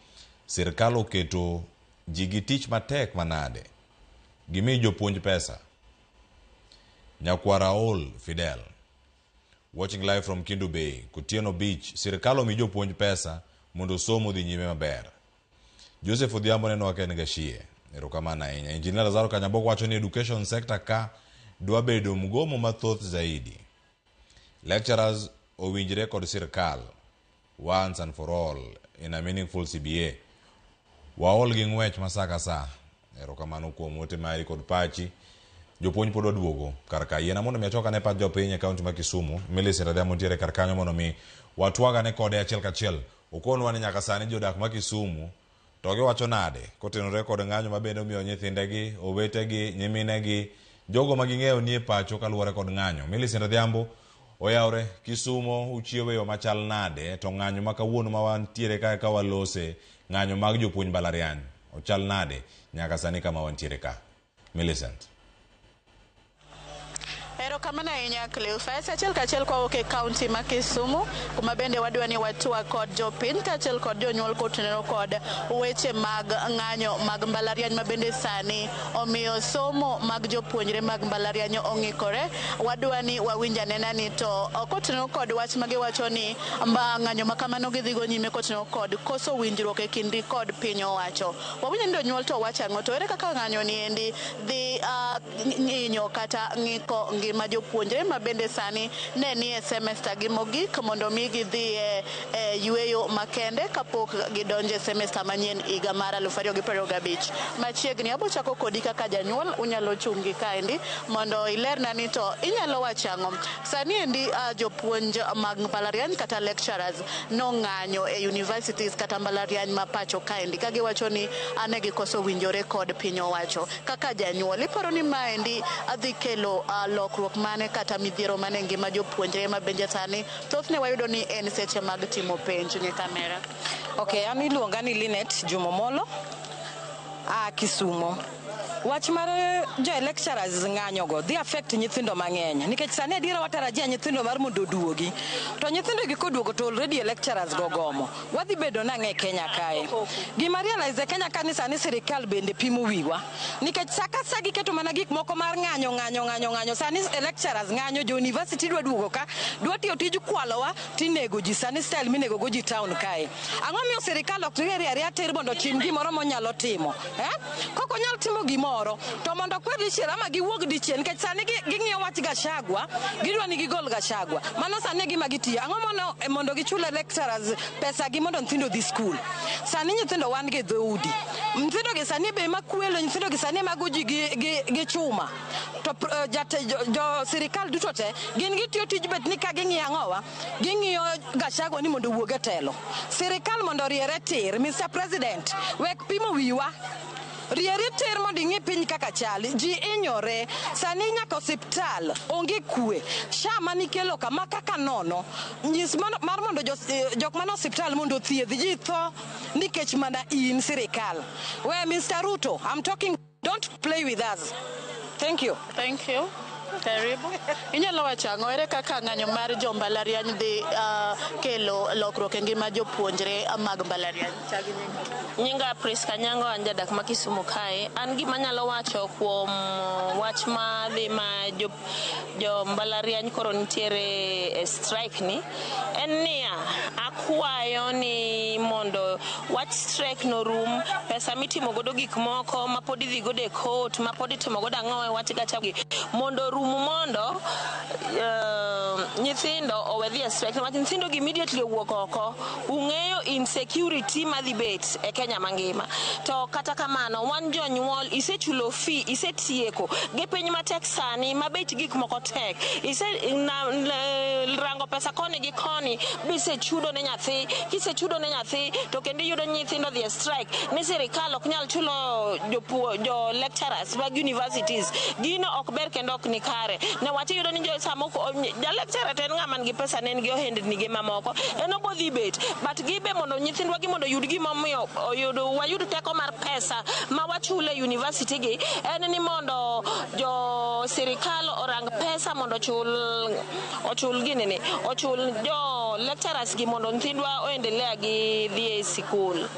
Sirkal oketo ji gi tich matek manade. Gimi jopuonj pesa. Nyakwar Raul Fidel. Watching live from Kindu Bay, Kutieno Beach. Sirkal omi jopuonj pesa mondo somo dhi nyime maber. Joseph Odhiambo neno ka en Gashie. Erokamano ahinya. Engineer Lazaro Kanyabok wacho ni education sector ka dwa bedo mgomo mathoth zaidi. Lecturers owinjre kod sirkal once and for all in a meaningful CBA. Waol gi ng'wech ma sa ka sa. Erokamano kuom ote mari kod pachi. Jopuonj pod waduogo kar ka. Yiena mondo mi achok ane pach jopiny e kaunti ma Kisumu. Millicent Adhiambo nitiere kar kanyo mondo mi watwag kode achiel kachiel. Okonwa ni nyaka sani jodak ma Kisumu to giwacho nade kotenore kod ng'anyo ma bende omiyo nyithindegi, owetegi, nyiminegi, jogo ma ging'eyo nie pacho kaluwore kod ng'anyo. Millicent Adhiambo oyawre Kisumo uchiewo e yo machal nade to ng'anyo ma kawuono ma wantiere kae ka walose ng'anyo mag jopuonj mbalariany ochal nade nyaka sani kama wantiere ka. Millicent. Erokamano ahinya Cleophas. Achiel kachiel kwawuok e kaunti ma Kisumu kuma bende wadwa ni watwak kod jopiny kaachiel kod jonyuol kotenore kod weche mag ng'anyo mag mbalariany ma bende sani omiyo somo mag jopuonjre mag mbalariany ong'ikore. Wadwa ni wawinj anena ni to kotenore kod wach ma giwacho ni ng'anyo ma kamano gidhigo nyime kotenore kod koso winjruok e kindgi kod piny owacho. Wawinj ni jonyuol to wacho ang'o to ere kaka ng'anyo ni endi dhi ng'inyo kata ng'iko ngima jopuonjre ma bende sani ne ni e semester gi mogik mondo mi gidhi e yueyo makende kapok gidonjo e semester manyien higa mar 2025. Machiegni abo chako kodi kaka janyuol, unyalo chung' gi kaendi mondo ilerna ni to inyalo wacho ang'o. Sani endi jopuonj mag mbalariany kata lecturers nong'anyo e universities kata mbalariany ma pacho kaendi ka giwacho ni ane gikoso winjore kod piny owacho. Kaka janyuol iparo ni maendi adhi kelo lokruok mane kata midhiero mane e ngima jopuonjre ma bende sani thothne wayudo ni en seche mag timo penj ne kamera. Okay, an iluonga ni Linet Jumomolo a Kisumo. Wach mar jo lecturers ng'anyo go dhi affect nyithindo mang'eny nikech sani adiera watarajia nyithindo mar mondo oduogi to nyithindo gi koduogo to already lecturers go gomo wadhi bedo nang'e e Kenya kae. Gima realize e Kenya ka ni sani sirikal bende pimo wiwa nikech sa ka sa giketo mana gik moko mar ng'anyo ng'anyo ng'anyo ng'anyo. Sani lecturers ng'anyo, jo university dwa duogo ka dwa tiyo tij kwalowa tinego ji sani style minego go ji town kae. Ang'o miyo sirikal ok riere ariya tir mondo otim gimoro monyalo timo Kok onyal timo gimoro to mondo kwer dichiel ama giwuog dichiel nikech sani ging'iyo wach Gachagua, gidwa ni gigol Gachagua. Mano sani e gima gitiyo. Ang'o mono mondo gichul lecturers pesa gi mondo nyithindo odhi skul. Sani nyithindo wan gi dhoudi. Nyithindo gi sani be makwelo, nyithindo gi sani mago ji gi chuma. To jo sirikal duto te gin gitiyo tij bet ni ka ging'iyo ang'owa, ging'iyo Gachagua ni mondo owuog e telo. Sirikal mondo oriere tir. Mr. President, wek pimo wiwa. Rieri tir mondo ing'i piny kaka chal. Ji inyore. Sani nyaka osiptal onge kwe. SHA manikelo kama kaka nono. Nyis mar mondo jok mane osiptal mondo othiedh. Ji tho nikech mana in sirikal. We Mr. Ruto, I'm talking, don't play with us. Thank you. Thank you. Karibu. Inyalo wacho ang'o ere kaka ng'anyo mar jo mbalariany dhi kelo lokruok e ngima jopuonjre mag mbalariany? Nyinga Priska Nyango, an jadak ma Kisumu kae. An gima anyalo wacho kuom wach ma dhi ma jo mbalariany koro nitiere e strike ni en niya, akwayo ni mondo wach strike no rum, pesa mitimo godo gik moko ma pod idhi godo e court, ma pod itimo godo ang'o e wach Gachagua mondo rum mondo Nyithindo owe dhi e strike niwach nyithindo gi immediately owuok oko ung'eyo insecurity madhi bet e Kenya mangima. To kata kamano wan jonyuol isechulo fee, isetieko gi piny matek sani ma bech gik moko tek, ise rango pesa koni gi koni bisechudo ne nyathi, kisechudo ne nyathi to kendo iyudo nyithindo dhi e strike ni sirikal ok nyal chulo jo lecturers mag universities. Gino ok ber kendo ok ni kare newach iyudo ni jo samoko ja lecturer to en ng'ama nigi pesa ne en gi ohendni ge mamoko en obodhi bet but gibe mondo nyithindwa gi mondo oyud gimomiyo oyud wayud teko mar pesa ma wachulo e university gi en ni mondo jo sirikal orang pesa mondo ochul ginene ochul jo lecturers gi mondo nyithindwa oendelea gi dhi e sikul.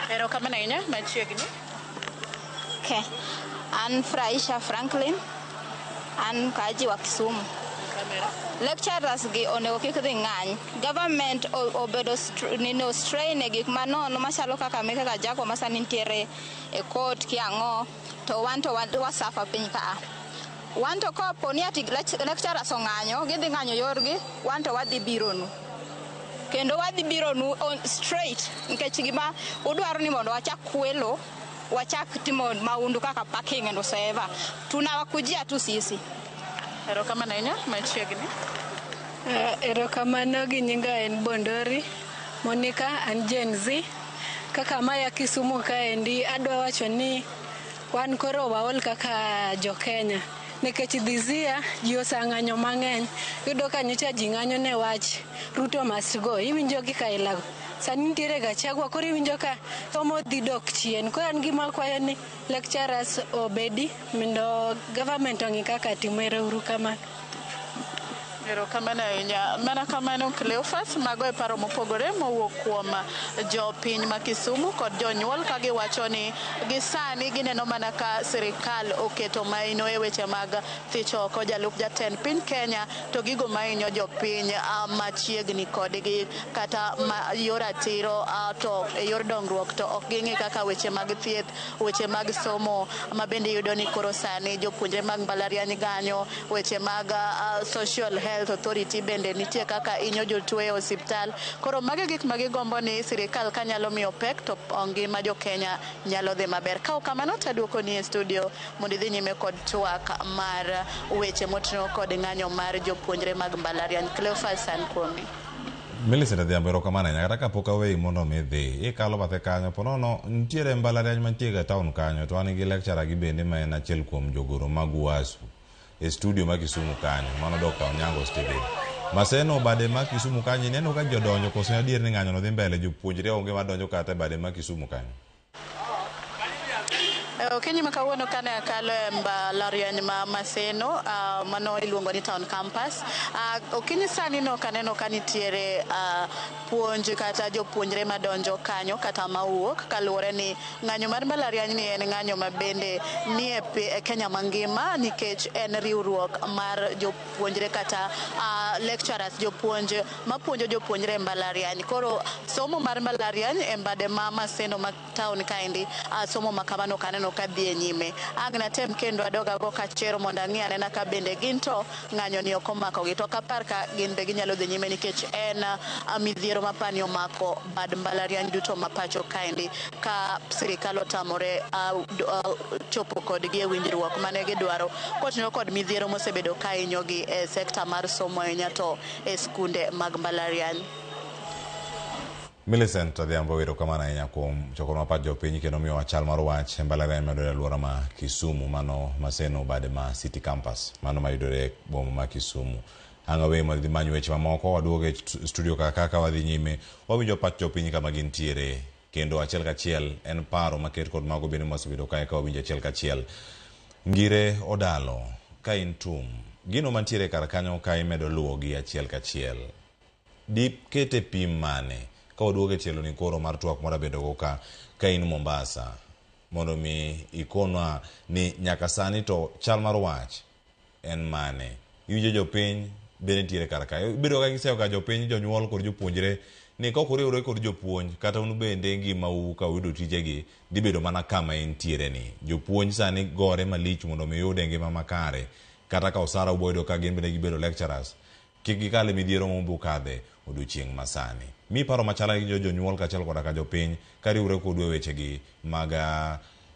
Erokamano ahinya, machiegni. Okay. An Fraisha Franklin, an mkaaji wa Kisumu. Lecturers gi onego kik dhi ng'any. Government obedo nino strain e gik manono machalo kaka meke Gachagua ma sani nitiere e court ki ang'o to wan to wasafa piny ka. Wan to kapo ni ati lecturers ong'anyo, gidhi ng'anyo yorgi, wan to wadhi bironu. Kendo wadhi bironu on straight nikech gima udwaro ni mondo wachak kwelo, wachak timo maundu kaka parking and whatsoever. Tunawakujia tu sisi. Erokamano ahinya, machiegni. Erokamano gi nyinga en Bondori Monica, an Gen Z. Kaka maya Kisumu kaendi, adwa wacho ni wan koro waol kaka jo Kenya. Nikech this year ji oseng'anyo mang'eny. Iyudo ka nyocha ji ng'anyo ne wach Ruto must go. Iwinjo gi Kailago. Sani nitiere Gachagua, koro iwinjo ka somo dhi dok chien. Koro an gima akwayo ni lecturers obedi mondo government ong'i kaka timo. Ero uru kamano. Erokamano ahinya. Mana kamano Cleophas, mago e paro mopogore mowuok kuom jopiny ma Kisumu kod jonyuol ka giwacho ni gisani gineno mana ka sirikal oketo maino e weche mag thicho oko jalup jatend piny Kenya to gigo mahinyo jopiny machiegni kodgi kata ma yor ratiro to e yor dongruok to ok ging'i kaka weche mag thieth, weche mag somo ma bende iyudo ni koro sani jopuonjre mag mbalariany ganyo, weche mag social health authority bende nitie kaka inyo jotuo e osiptal. Koro magi gik ma gigombo ni sirikal kanyalo miyo pek to ngima jo Kenya nyalo dhi maber. Ka ok kamano to aduoko ni e studio mondo idhi nyime kod twak mar weche moting'o kod ng'anyo mar jopuonjre mag mbalariany. Cleophas, an kuomi. Millicent Adhiambo, erokamano ahinya. Kata kapok aweyi mondo mi idhi, ikalo bathe kanyo, ponono nitiere mbalariany mantie ga town kanyo, to wan gi lecturer gi bende ma en achiel kuom jogoro mag UASU e studio ma Kisumu kanyo, mano Dr. Onyango Stephen. Maseno bade ma Kisumu kanyo, ineno ka jodonjo koso adier ni ng'anyo no dhi mbele, jopuonjre onge madonjo kata e bade ma Kisumu kanyo. Okinyi ma kawuono kane akalo e mbalariany ma Maseno, mano iluongo ni Town Campus. Okinyi sani no kaneno ka nitiere puonj kata jopuonjre madonjo kanyo kata mawuok, kaluwore ni ng'anyo mar mbalariany ni en ng'anyo ma bende nie e Kenya mangima nikech en riwruok mar jopuonjre kata lecturers, jopuonj mapuonjo jopuonjre e mbalariany. Koro somo mar mbalariany e mbade ma Maseno ma town kaendi, somo ma kamano kaneno ka dhi e nyime. Ang' natem kendo adog ago kachero mondo ang'i anena ka bende gin to ng'anyo ni ok omakogi. To ok apar ka gin be ginyalo dhi nyime nikech en midhiero mapani omako bad mbalariany duto ma pacho kaendi ka sirikal otamore chopo kodgi e winjruok mane gidwaro kotenore kod midhiero mosebedo ka hinyogi e sekta mar somo ahinya to e skunde mag mbalariany. Millicent Adhiambo, erokamano ahinya kuom chokonwa pach jopiny kendo miyowa chal mar wach e mbalariany mayudore e alwora ma Kisumu, mano Maseno bade ma City Campus, mano mayudore e boma ma Kisumu. Ang' aweyi mondo idhi many weche mamoko, waduogo e studio kaka wadhi nyime, wawinjo pach jopiny kama gintiere, kendo achiel kachiel en paro maket kod mago bende mwasebedo kae ka wawinjo achiel kachiel. Ngire Odalo, ka in tum, gino mantiere kar kanyo ka imedo luwogi achiel kachiel, dikete pim mane ka waduogo e tielo ni koro mar twak mora bedo go ka in Mombasa, mondo mi ikonwa ni nyaka sani to chal mar wach en mane? Iwinjo jopiny bende nitiere kar kae. Ibedo ka giseyo ka jopiny, jonyuol kod jopuonjre ni ka ok uriwre kod jopuonj kata un bende ngimau ka uyudo tijegi dhi bedo mana kama entiere ni. Jopuonj sani gore malich mondo mi uyud e ngima makare. Kata ka osara uboyudo ka gin bende gibedo lecturers, kik gikal e midhiero ma umbe ukadhe odiochieng' masani. Mi paro machalre gi jonyuol kaachiel koda ka jopiny kariwre kodu e wechegi mag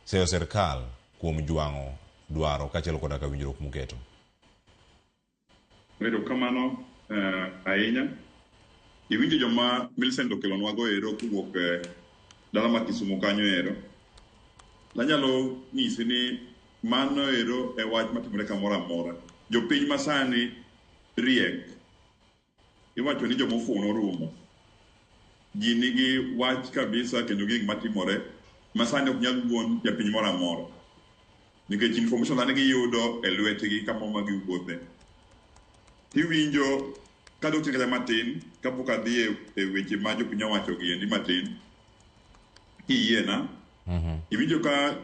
seyo sirkal kuom jwang'o dwaro kaachiel koda ka winjruok muketo. Erokamano ahinya. Iwinjo joma Millicent okelonwago ero kowuok dala ma Kisumu kanyo ero. Anyalo nyisi ni mano ero e wach matimore kamoro amora. Jopiny masani riek. Iwacho ni jomofuwo norumo. Ji nigi wach kabisa kendo gik matimore masani ok nyal wuond japiny moro amora. Nikech information sani giyudo e lwetgi kamoro ma giwuothe. Tiwinjo kadok chien kata matin kapok adhi e weche ma jopiny owacho gi endi matin kiyiena. Iwinjo ka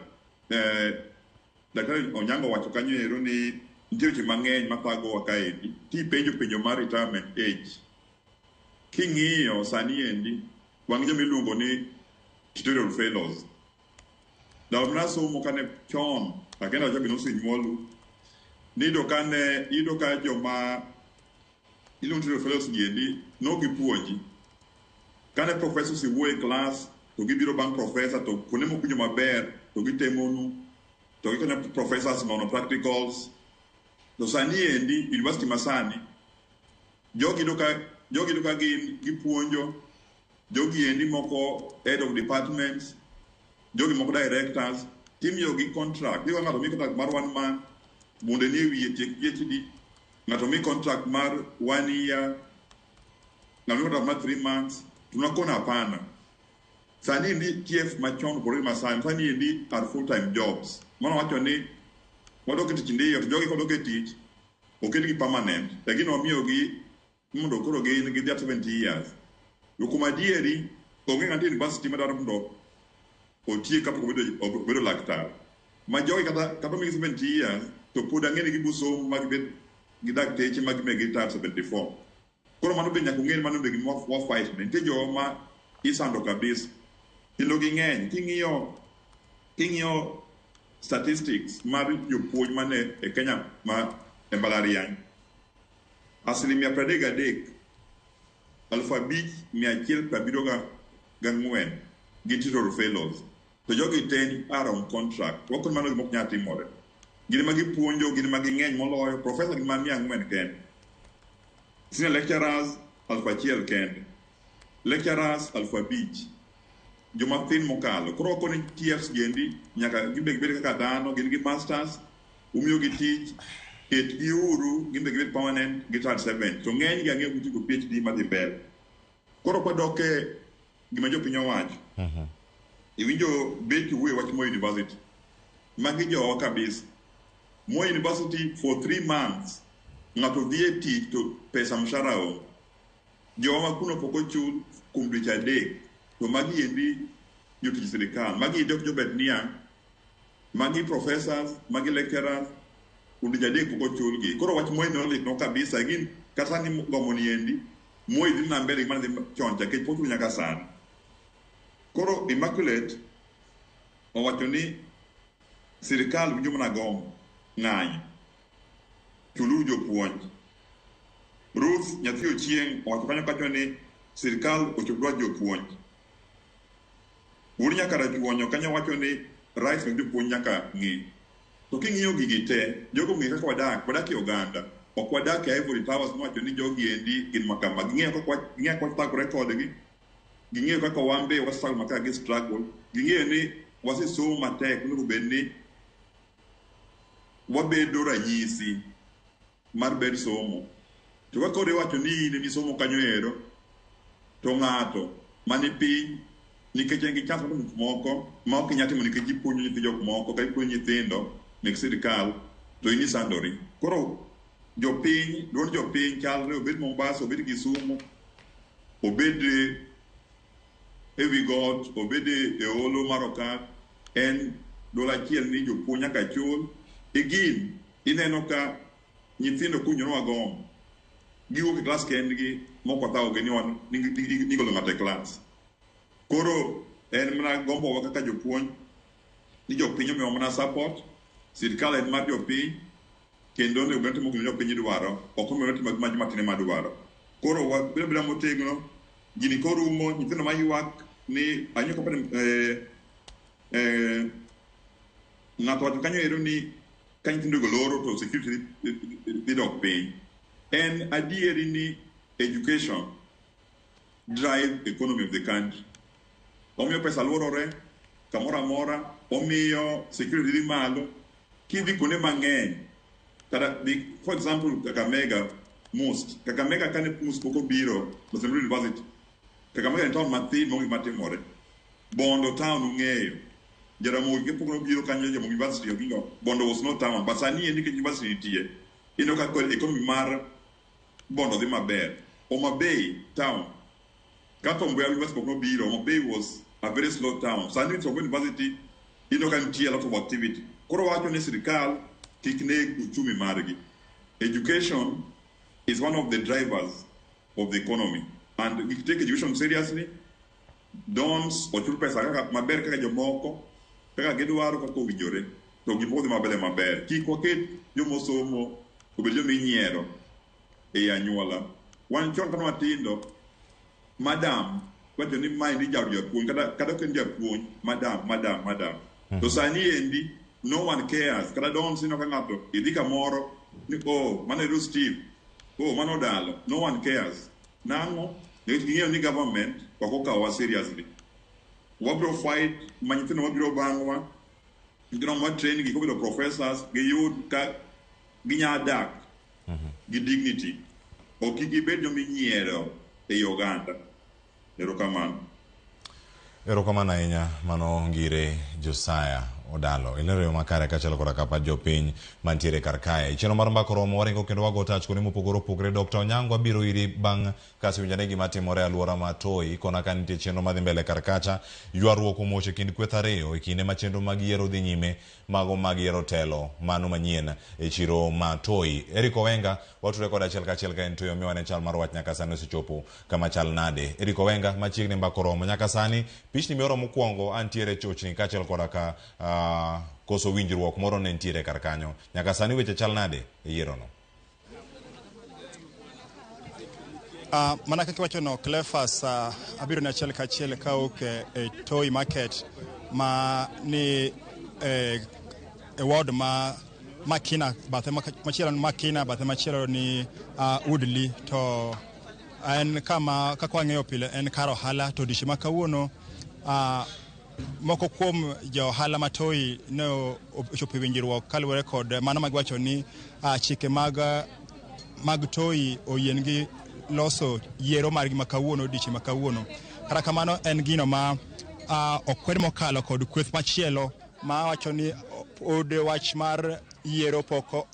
Daktari Onyango owacho kanyo ero ni nitie weche mang'eny mathagowa kaendi. Kipenjo penjo mar retirement age, king'iyo sani endi wan gi joma iluongo ni tutorial fellows. Ndalo mane asomo kane chon, akenda wacho be nosenyuolu, niyudo kane iyudo ka joma iluongo ni tutorial fellows gi endi nok gipuonji. Kane professor osewuoyo e klas to gibiro bang' professor to kuonde mokwinjo maber to gitemonu to gikonyo professors nono practicals. To sani endi university masani jogi yudo ka gin gipuonjo, jogi endi moko head of departments, jogi moko directors, timiyogi contract. Iyudo ka ng'ato omi contract mar 1 month mondo ni e wiye tiek PhD, ng'ato omi contract mar 1 year, ng'ato omi contract mar 3 months. To nakono hapana. Sani endi TF machon opogore gi masani, sani endi are full time jobs. Mano wacho ni wadok e tich ndiyo, to jogi kodok e tich oketgi permanent, lakini wamiyogi mondo koro gin gidhi at 70 years. To kuom adieri, onge ng'ato e university madwaro mondo otiek kapok obedo laktar. Ma jogi kata omigi 70 years, to pod ang'e ni gibo somo ma gibed gi dakteche ma gimed gi retire 74. Koro mano be nyaka ung'e ni mano be gima wa fight ne. Nitie joma isando kabisa. Kendo ging'eny. King'iyo statistics mar jopuonj mane e Kenya ma e mbalariany, 33%, 5,174 gin tutorial fellows. To jogi te are on contract. Wakoni mano gima ok nyal timore. Gin ema gipuonjo, gin ema ging'eny moloyo. Professor gin mana 400 kende. Senior lecturers 1,000 kende. Lecturers 5,000. Joma thin mokalo. Koro wakoni TFs gi endi nyaka gibed gibed kaka dhano, gin gi masters, umiyogi tich, ketgi uru, gin be gibed permanent, gi start 7. To ng'eny gi ang'eyo gitieko PhD madhi mbele. Koro kwadok e gima jopiny owacho, iwinjo Betty wuoyo wach Moi University. Magi jowa kabisa. Moi University for 3 months, ng'ato dhi e tich to pesa mshahara onge. Jowa ma kuno pok ochul kuom dweche 3, to magi endi jotich sirikal. Magi endi ok jobet niang', magi professors, magi lecturers, kuom dweche 3 pok ochulgi. Koro wach Moi nolitnwa kabisa. Gin kata ni gomo ni endi, Moi dhi na mbele gi mane dhi chon cha, nikech pok ochul nyaka sani. Koro Immaculate owacho ni sirikal winjo mana gombo ng'anyo, chuluru jopuonj. Ruth nyathi Ochieng' owacho kanyo kacho ni sirikal ochop dwach jopuonj. Wuod Nyakarachuonyo kanyo wacho ni rights mag jopuonj nyaka ng'i. To king'iyo gigi te, jogo ong'eyo kaka wadak, wadak e oganda. Ok wadak e Ivory Towers miwacho ni jogi endi gin makama. Ging'eyo kaka wathagore kodgi, ging'eyo kaka wan be wa struggle kaka gi struggle. Ging'eyo ni wasesomo matek, onego bed ni wabedo ranyisi mar ber somo. To ka koro iwacho ni in emisomo kanyo ero, to ng'ato mani piny nikech en gi chance mar timo gik moko ma ok inyal timo nikech ipuonjo nyithi jok moko kata ipuonjo nyithindo mek sirikal, to in isandori. Koro jopiny, duond jopiny chalre, obed Mombasa, obed Kisumu, obed ewi got, obed e olo mar okak, en duol achiel ni jopuonj nyaka chul. Again, ineno ka nyithindo kunyo wagomo, giwuok e klas kendgi mok wathagogi ni igolo ng'ato e klas. Koro en mana gombowa kaka jopuonj ni jopiny omiwa mana support, sirikal en mar jopiny, Kendo onego bed ni timo gima jopiny dwaro, ok onego timo gima joma tin ema dwaro. Koro wabedo abeda motegno, gini korumo, nyithindo maywak ni anyo kapani ng'ato wacho kanyo ero ni ka nyithindo go loro to security dhi dok piny. En adieri ni education drive economy of the country. Omiyo pesa luorore kamoro amora, omiyo security dhi malo. Kidhi kuonde mang'eny, kata for example Kakamega, Must. Kakamega kane Must pok obiro, Mathematical University. Kakamega en town mathin maonge gima timore. Bondo town ung'eyo. Jaramogi kapok nobiro kanyo Jaramogi University ogingo, Bondo was no town. But sani en nikech university nitie. Ineno ka economy mar Bondo dhi maber. Homa Bay town. Ka Tom Mboya University pok nobiro, Homa Bay was a very slow town. Sani Tom Mboya University ineno ka nitie a lot of activity. Koro wacho ni sirikal kik neg uchumi margi. Education is one of the drivers of the economy. And we take education seriously. Don't ochul pesa kaka maber kaka jomoko, kaka gidwaro kaka owinjore. To gimoro dhi maber maber. Kik waket jomosomo obed joma inyiero ei anyuola. Wan chon kane watindo, madam wacho ni mae ni jaod japuonj, kata ok en japuonj, madam, madam, madam. To sani endi, no one cares. Kata don't ineno ka ng'ato idhi kamoro ni oh, mano ero Steve, oh, mano Odalo. No one cares. Nang'o? Nikech ging'eyo ni government ok okawowa seriously. Wabiro fight ma nyithindo mabiro bang'wa, nyithindo ma train gi kobedo professors, giyud ka ginya dak gi dignity. Ok kik gibed joma inyiero ei oganda. Erokamano. Erokamano ahinya, mano Ngire Josiah Odalo. Ilero yo makare kaachiel koda kapa jopiny mantiere kar kae. Chenro mar mbaka oromo, waringo kendo wago tach kuonde mopogore opogore. Dr. Onyango abiro iri bang' kasewinjo ane gima timore e alwora ma Toi. Kona ka nitie chenro madhi mbele kar kacha. Ywaruok omuoch e kind kweth ariyo e kinde ma chenro mag yiero dhi nyime, mago mag yiero telo mano manyien e chiro ma Toi. Eric Owenga watudore kode achiel kachiel ka en Toi omiwa ne chal mar wach nyaka sani osechopo kama chal nade. Eric Owenga machiegni mbaka oromo nyaka sani pichni mioro mokwongo antiere chochni kaachiel koda ka koso winjruok moro ne nitiere kar kanyo. Nyaka sani weche chal nade e yierono? Mana kaka iwachono Cleophas, abiro ne achiel kachiel kawuok e Toi Market ma ni e ward ma Makina, bathe machielo ni Makina, bathe machielo ni Woodley. To en kama kaka wang'eyo pile en kar ohala. To odiechieng' ma kawuono moko kuom jo ohala ma Toi ne ochopo e winjruok kaluwore kod mano ma giwacho ni chike mag Toi oyiengi loso yiero margi ma kawuono odiechieng' ma kawuono. Kata kamano en gino ma okwed mokalo kod kweth machielo ma wacho ni pod wach mar yiero pok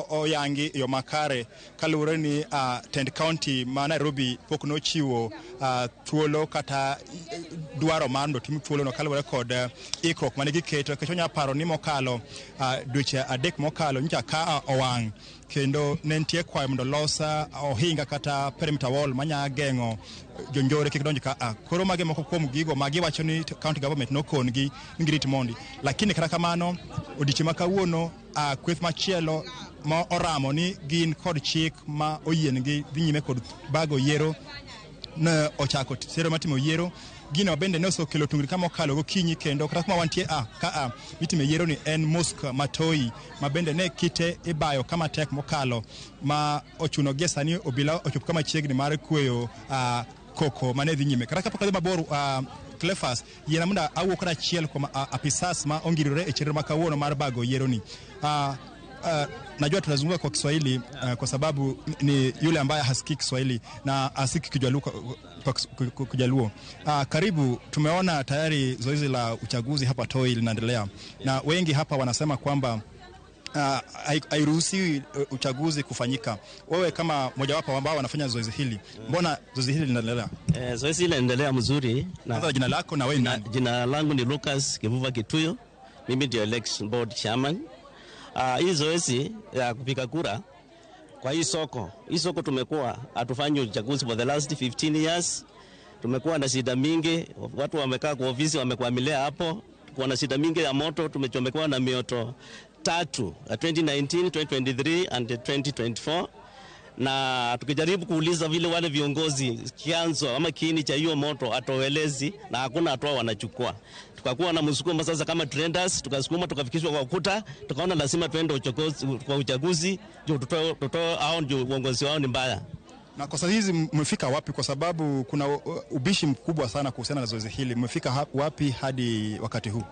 oyangi e yo makare kaluwore ni tend county ma Nairobi pok nochiwo thuolo kata dwaro mar mondo otim thuolono kaluwore kod ikruok mane giketo. Nikech wanyalo paro ni mokalo dweche 3 mokalo nyocha ka owang' kendo ne nitie kwayo mondo olos ohinga kata perimeter wall manya geng'o jonjore kik donj ka a. Koro magi moko kuom gigo ma giwacho ni county government nokon-gi ni girit mondi. Lakini kata kamano odiechieng' ma kawuono kweth machielo ma oramo ni gin kod chik ma oyiengi dhi nyime kod bago yiero ne ochako sero matimo yiero. Gino bende ne osekelo tungni kama okalo gokinyi kendo kata kuma wantie ka mitime yiero ni en mosque ma Toi ma bende ne kite ibayo kama tek mokalo ma ochuno gie sani obila ochopo kama chiegni mar kweyo koko mane dhi nyime. Kata kapok adhi mabor Cleophas, yiena mondo awuo kod achiel kuom apisas ma ongirore e chenro ma kawuono mar bago yiero ni. Najua tunazungumza kwa Kiswahili kwa sababu ni yule ambaye hasikii Kiswahili na hasikii Kijaluo kwa Kijaluo. Karibu, tumeona tayari zoezi la uchaguzi hapa Toi linaendelea na wengi hapa wanasema kwamba hairuhusiwi uchaguzi kufanyika. Wewe kama mojawapo ambao wanafanya zoezi hili, mbona zoezi hili linaendelea? Zoezi hili linaendelea mzuri. Kwanza jina lako na wewe ni nani? Jina langu ni Lucas Kivuva Kituyo. Mimi ndio election board chairman. Hii zoezi ya kupiga kura kwa hii soko. Hii soko tumekuwa hatufanyi uchaguzi for the last 15 years. Tumekuwa na shida mingi, watu wamekaa kwa ofisi wamekwamilia hapo. Tuko na shida mingi ya moto, tumechomekewa na mioto tatu, 2019, 2023 and 2024 na tukijaribu kuuliza vile wale viongozi kianzo ama kiini cha hiyo moto atowelezi na hakuna hatua wanachukua. Tukakuwa na msukumo sasa kama traders, tukasukuma tukafikishwa kwa ukuta, tukaona lazima tuende kwa uchaguzi juu tutoe hao, ndio uongozi wao ni mbaya. Na kwa sasa hizi mmefika wapi? Kwa sababu kuna ubishi mkubwa sana kuhusiana na zoezi hili. Mmefika wapi hadi wakati huu?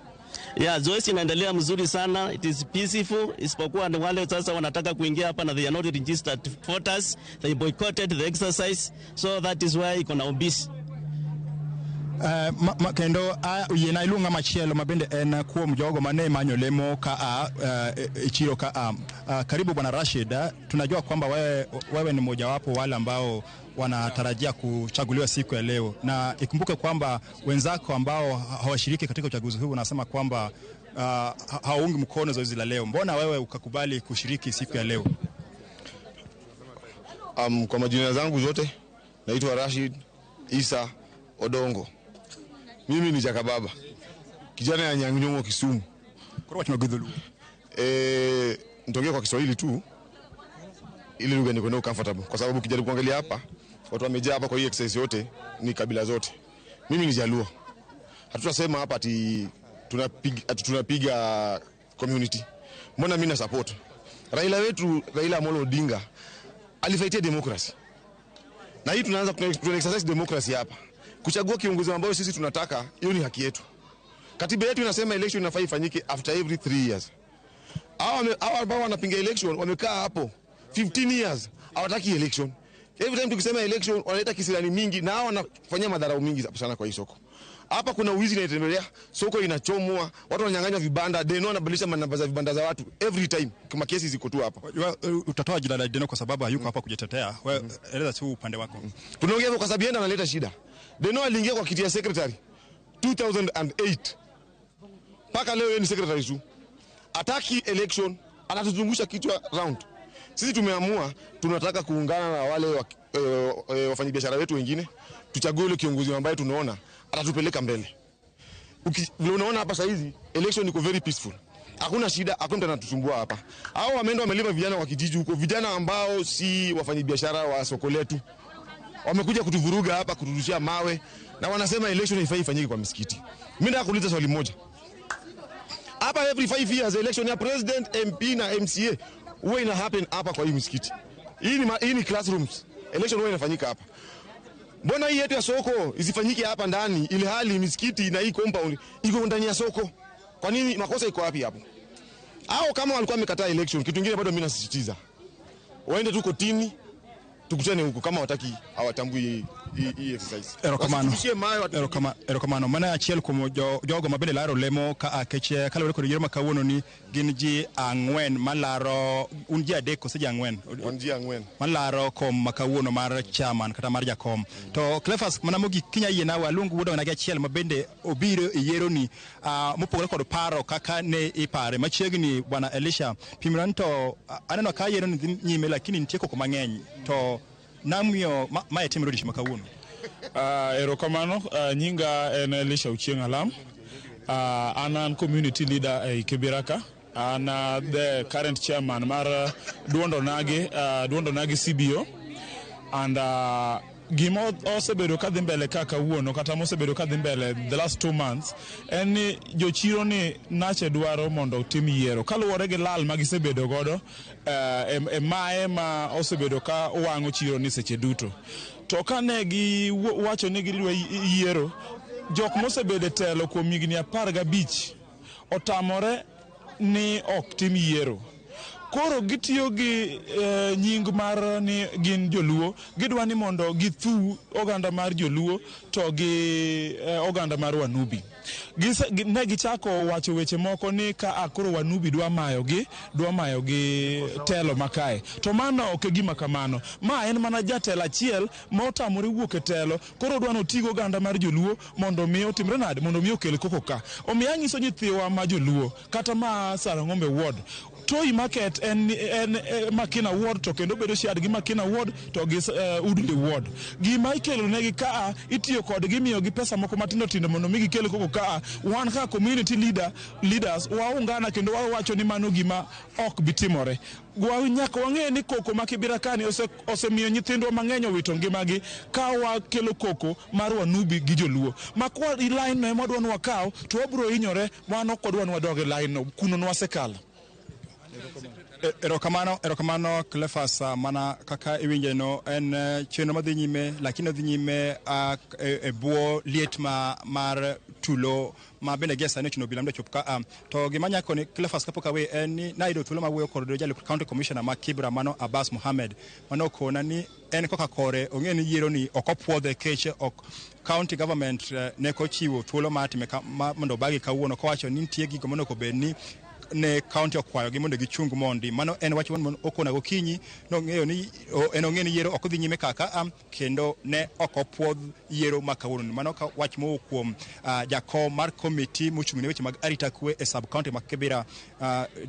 Yeah, zoezi inaendelea mzuri sana, it is peaceful, isipokuwa ni wale sasa wanataka kuingia hapa na they are not registered voters, they boycotted the exercise, so that is why iko na ubishi. Kendo yiena iluonga machielo ma bende en kuom jogo mane manyo lemo ka a e chiro ka a. Karibu Bwana Rashid, tunajua kwamba wewe ni mmojawapo wale ambao wanatarajia kuchaguliwa siku ya leo, na ikumbuke kwamba wenzako ambao hawashiriki katika uchaguzi huu wanasema kwamba hawaungi mkono zoezi la leo. Mbona wewe ukakubali kushiriki siku ya leo? Kwa majina zangu zote naitwa Rashid Isa Odongo. Mimi ni Jakababa, kijana ya Nyang'nyongo Kisumu. Nitongea kwa Kiswahili tu ili lugha niko nayo comfortable, kwa sababu ukijaribu kuangalia hapa watu wamejaa hapa kwa hii exercise yote ni kabila zote. Mimi ni Jaluo. Hatutasema hapa ati tunapiga community. Mbona mimi na support Raila wetu, Raila Amolo Odinga alifightia democracy. Na hii tunaanza tuna exercise democracy hapa. Kuchagua kiongozi ambao sisi tunataka, hiyo ni haki yetu. Katiba yetu inasema election inafaa ifanyike after every 3 years. Hawa ambao wanapinga election wamekaa hapo 15 years, hawataki election. Every time tukisema election wanaleta kisirani mingi na hawa wanafanyia madharau mingi sana kwa hii soko. Hapa kuna wizi inaendelea, soko inachomwa, watu wananyang'anywa vibanda, Deno wanabadilisha namba za vibanda za watu every time. Kama kesi ziko tu hapa. Utatoa jina la Deno kwa sababu hayuko hapa kujitetea. Wewe eleza tu upande wako. Tunaongea hivyo kwa sababu yeye analeta shida. Deno aliingia kwa kiti ya secretary 2008. Paka leo yeye ni secretary tu. Ataki election, anatuzungusha kichwa round. Sisi tumeamua tunataka kuungana na wale wafanyabiashara wetu wengine, tuchague yule kiongozi ambaye tunaona atatupeleka mbele. Vile unaona hapa saizi election iko very peaceful. Hakuna shida, hakuna mtu anatusumbua hapa. Hao wameenda wamelipa vijana wa kijiji huko, vijana ambao si wafanyabiashara wa soko letu. Wamekuja kutuvuruga hapa, kuturushia mawe na wanasema election haifai ifanyike kwa misikiti. Mimi nataka kuuliza swali moja. Hapa every 5 years election ya president, MP na MCA huwa ina happen hapa kwa hii misikiti. Hii ni classrooms. Election huwa inafanyika hapa. Mbona hii yetu ya soko isifanyike hapa ndani ili hali misikiti na hii compound iko ndani ya soko? Kwa nini makosa iko wapi hapo? Hao kama walikuwa wamekataa election, kitu kingine bado mimi nasisitiza. Waende tu kotini, tukutane huko kama wataki hawatambui hii exercise. Erokamano. Erokamano. Mana achiel kuom jogo mabende laro lemo ka keche kaluwore kod yiero ma kawuono ni gin ji ang'wen malaro, un ji adek kose ji ang'wen? Wan ji ang'wen. Malaro kom ma kawuono mar chairman kata mar jakom. To Cleophas, mana mogik kinya yie nawe aluong wuod onagi achiel mabende obiro e yiero ni mopogore kod paro kaka ne ipare. Machiegni Bwana Elisha, pimran to aneno ka yiero ni dhi nyime lakini nitie koko mang'eny. To namiyo mae timore odiechieng' ma kawuono. Erokamano, nyinga en Elisha Ochieng' Alam. An community leader e Kibiraka. An the current chairman mar Duondo Nagi CBO. And gima osebedo ka dhi mbele ka kawuono kata mosebedo ka dhi mbele the last 2 months en ni jochiro ni nache dwaro mondo otim yiero kaluwore gi lal ma gisebedo godo e maye ma osebedo ka wang'o chiro ni seche duto. To kane gi wacho ni gidwa yiero, jok mosebedo e telo kuom higni 15 otamore ni ok tim yiero. Koro gitiyo gi nying mar ni gin joluo, gidwa ni mondo githu oganda mar joluo to gi oganda mar Wanubi. Ne gichako wacho weche moko ni ka koro Wanubi dwa mayo gi telo makae. To mano ok gima kamano. Ma en mana jatelo achiel ma otamore wuok e telo, koro dwa ni otigo oganda mar joluo mondo mi otimre nade, mondo mi okel koko ka. Omiyo anyiso nyithiwa ma joluo kata ma Sarang'ombe ward, Toi Market en Makina Ward to kendo bedo shared gi Makina Ward to gi Woodley Ward. Gima ikelo negi kaa itiyo kodgi miyogi pesa moko matindo tindo mondo mi gikel koko kaa. Wan kaka community leaders waungana kendo wawacho ni mano gima ok bi timore. Nyaka wang'e ni koko ma Kibera kani osemiyo nyithindwa mang'eny owito ngimagi ka wakelo koko mar Wanubi gi Joluo. Ma kwa line no ema wadwa ni wakaw to wabiro hinyore, mano ok wadwa ni wadog e line no, kuno nwasekalo. Erokamano Cleophas, mana kaka iwinje no en chenro madhi nyime, lakini odhi nyime e bwo liet mar tulo ma bende gie sani ochuno obila mondo ochop ka. To gima nyako ni Cleophas kapok awe en ni nayudo thuolo mar wuoyo kod jalup county commissioner ma Kibra mano Abbas Mohamed, mano okona ni en kaka kore ong'e ni yiero ni ok opuodhe kech ok county government ne kochiwo thuolo mar time mondo obagi kawuono, kowacho ni nitie gigo monego bed ni ne county okwayogi mondo gichung mondi. Mano en wach mane okona gokinyi, nong'eyo ni en ong'e ni yiero ok dhi nyime kaka kendo ne ok opuodh yiero ma kawuono. Mano ka wach mowuok kuom jakom mar komiti mochung' ne weche mag arita kwe e sub county ma Kibera,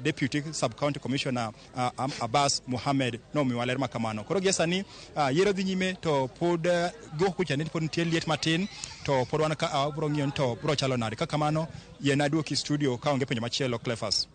deputy sub county commissioner Abbas Mohamed nomiwa ler ma kamano. Koro gie sani yiero dhi nyime to pod go kucha ni pod nitie liet matin, to pod wan ka wabro ng'iyo ni to bro chalo nade. Kaka kamano yiena duoki studio ka onge penjo machielo Cleophas.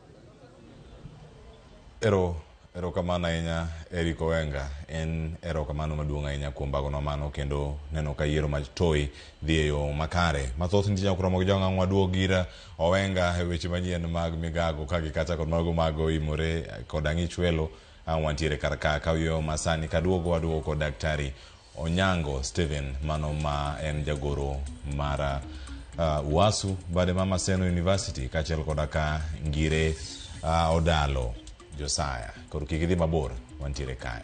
Erokamano ahinya Eric Owenga, en erokamano maduong' ahinya kuom bagonwa mano kendo neno ka yiero mar Toi dhi e yo makare. Mathoth nitie nyaka romo gi jong'ang' waduog ir Owenga e weche manyien mag migago ka gi kacha kod mago mag oimore kod ang'ich welo ang' wantiere kar ka kawiyo masani kaduogo waduogo kod Daktari Onyango Stephen mano ma en jagoro mar UASU bade ma Maseno University kaachiel koda ka Ngire Odalo Josiah. Koro kik idhi mabor, wantiere kae.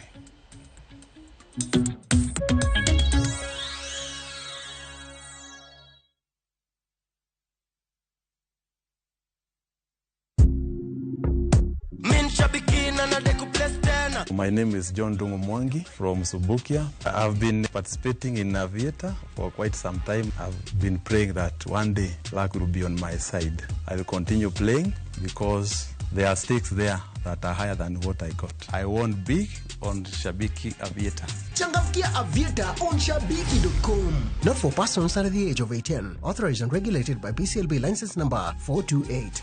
My name is John Dungu Mwangi from Subukia. I've been participating in Aviator for quite some time. I've been praying that one day luck will be on my side. I will continue playing because there are stakes there that are higher than what I got. I won big on Shabiki Aviator. Changamkia Aviator on Shabiki.com. Not for persons under the age of 18. Authorized and regulated by BCLB license number 428.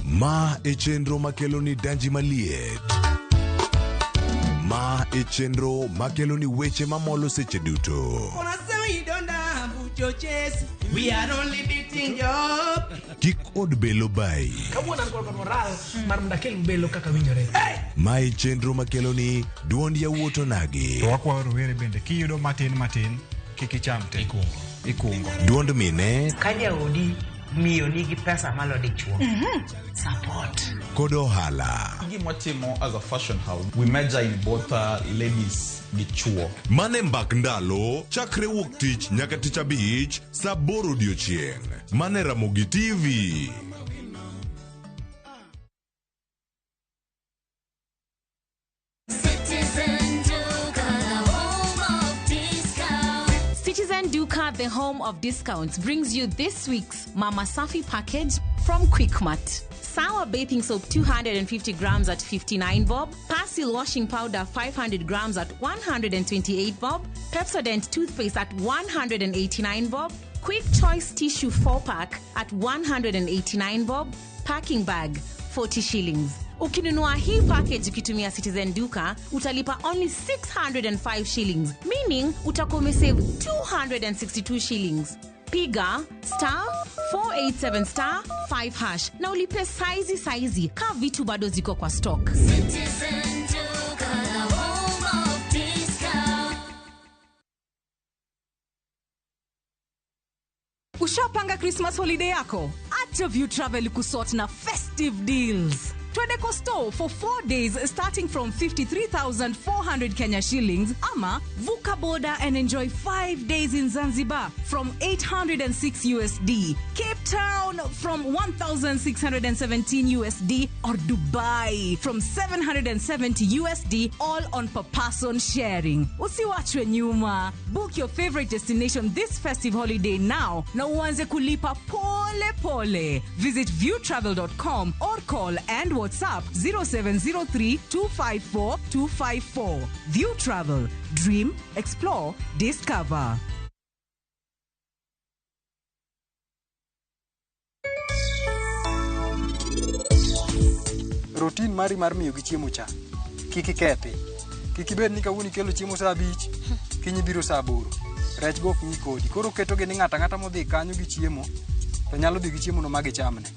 Ma e chenro makelo ni danji maliet. Ma e chenro makelo ni weche mamolo seche duto. We are only beating you up. Kik od belo bayi. Kawuono an kod moral mar mondo akel belo kaka winjore. Ma e chenro makelo ni duond yawuot onagi. To wakwayo rowere bende kiyudo matin matin kik icham te. Ikungo. Duond mine Ka jaodi miyo nigi pesa malo dichuo. Support. Kod ohala. Gima watimo as a fashion house, we major in both ladies gi chuo. Mane mbak ndalo chakre wuok tich nyaka tich abich saa aboro odiochieng'. Mane Ramogi TV. Citizen Duka, the home of discount. Citizen Duka, the home of discounts, brings you this week's Mama Safi package from Quickmart. Sour bathing soap 250 grams at 59 bob, Persil washing powder 500 grams at 128 bob, Pepsodent toothpaste at 189 bob, Quick Choice tissue 4 pack at 189 bob, packing bag 40 shillings. Ukinunua hii package ukitumia Citizen Duka utalipa only 605 shillings, meaning utakuwa umesave 262 shillings. Piga star 487 star 5 hash na ulipe saizi saizi ka vitu bado ziko kwa stock. Citizen Duka, the home of discount. Ushapanga Christmas holiday yako? Acha View Travel kusort na festive deals. Twende Coasto for 4 days starting from 53,400 Kenya shillings ama vuka border and enjoy 5 days in Zanzibar from 806 USD, Cape Town from 1,617 USD or Dubai from 770 USD, all on per person sharing. Usiwachwe nyuma. Book your favorite destination this festive holiday now na uanze kulipa pole pole. Visit viewtravel.com or call and WhatsApp 0703 254 254. View Travel. Dream, explore, discover. Routine mari mar miyo gi chiemo cha kik ikethi. Kik ibed ni kawuono ikelo chiemo saa 5, kiny ibiro saa 8. Rech go ok ng'i kodi. Koro ketogi ni ng'ato ang'ata modhi kanyo gi chiemo to nyalo dhi gi chiemo no ma gichamne.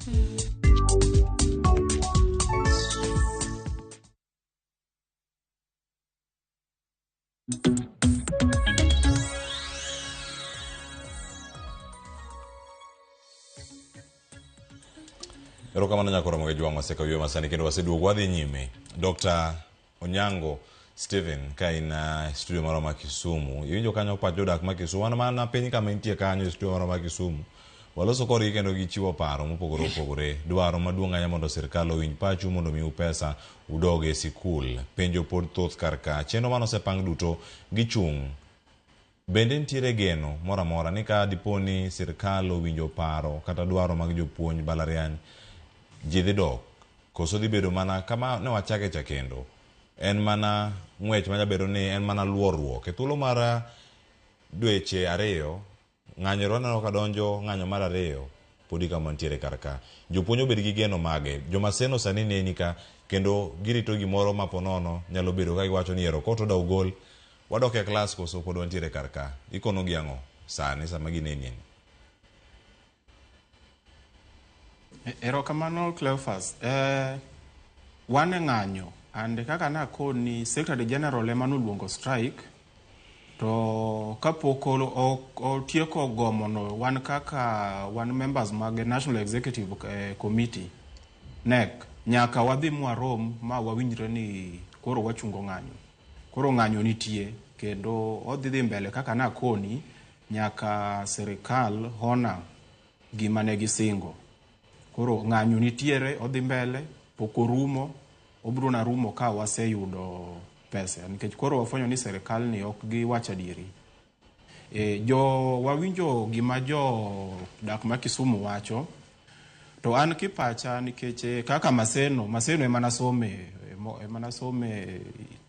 Erokamano nyakoro Ramogi Jwang' wasekaw yweyo masani kendo waseduogo wadhi nyime. Dr. Onyango Stephen ka in studio marwa ma Kisumu. Iwinjo kanyo pach jodak ma Kisumu. Wan mana piny kama intie kanyo e studio marwa ma Kisumu. Waloso kodgi kendo gichiwo paro mopogore opogore. Dwaro maduong' ahinya mondo sirkal owinj pachu mondo omiu pesa udog e sikul. Penjo pod thoth kar ka. Chenro mane osepang duto gichung'. Bende nitiere geno moro amora ni ka dipo ni sirkal owinjo paro kata dwaro mag jopuonj mbalariany, ji dhi dok? Koso dhi bedo mana kama ne wachake cha kendo? En mana ng'wech manya bedo ni en mana luorruok. E thuolo mar dweche 2, ng'anyo waneno ka donjo ng'anyo mar 2 podi kama nitiere kar ka. Jopuonj obed gi geno mage. Jomaseno sani neni ka kendo girito gimoro ma ponono nyalo bedo ka giwacho ni ero koto da ugol wadok e klas koso pod wantiere kar ka. Ikono gi ang'o sani sama gineni ni? Erokamano Cleophas. Wan e ng'anyo and kaka nakoni Secretary General ema noluongo strike to kapok otieko gomono wan kaka wan members mag National Executive Committee NEC nyaka wadhi mwarom ma wawinjre ni koro wachungo ng'anyo. Koro ng'anyo nitie kendo odhi dhi mbele kaka nakoni nyaka sirikal hona gima ne gisingo. Koro ng'anyo nitiere odhi mbele pok orumo obiro na rumo ka waseyudo pesa nikech koro wafwenyo ni sirikal ni ok giwach adieri. Jo wawinjo gima jo dak ma Kisumu wacho to an kipacha nikech kaka Maseno ema nasome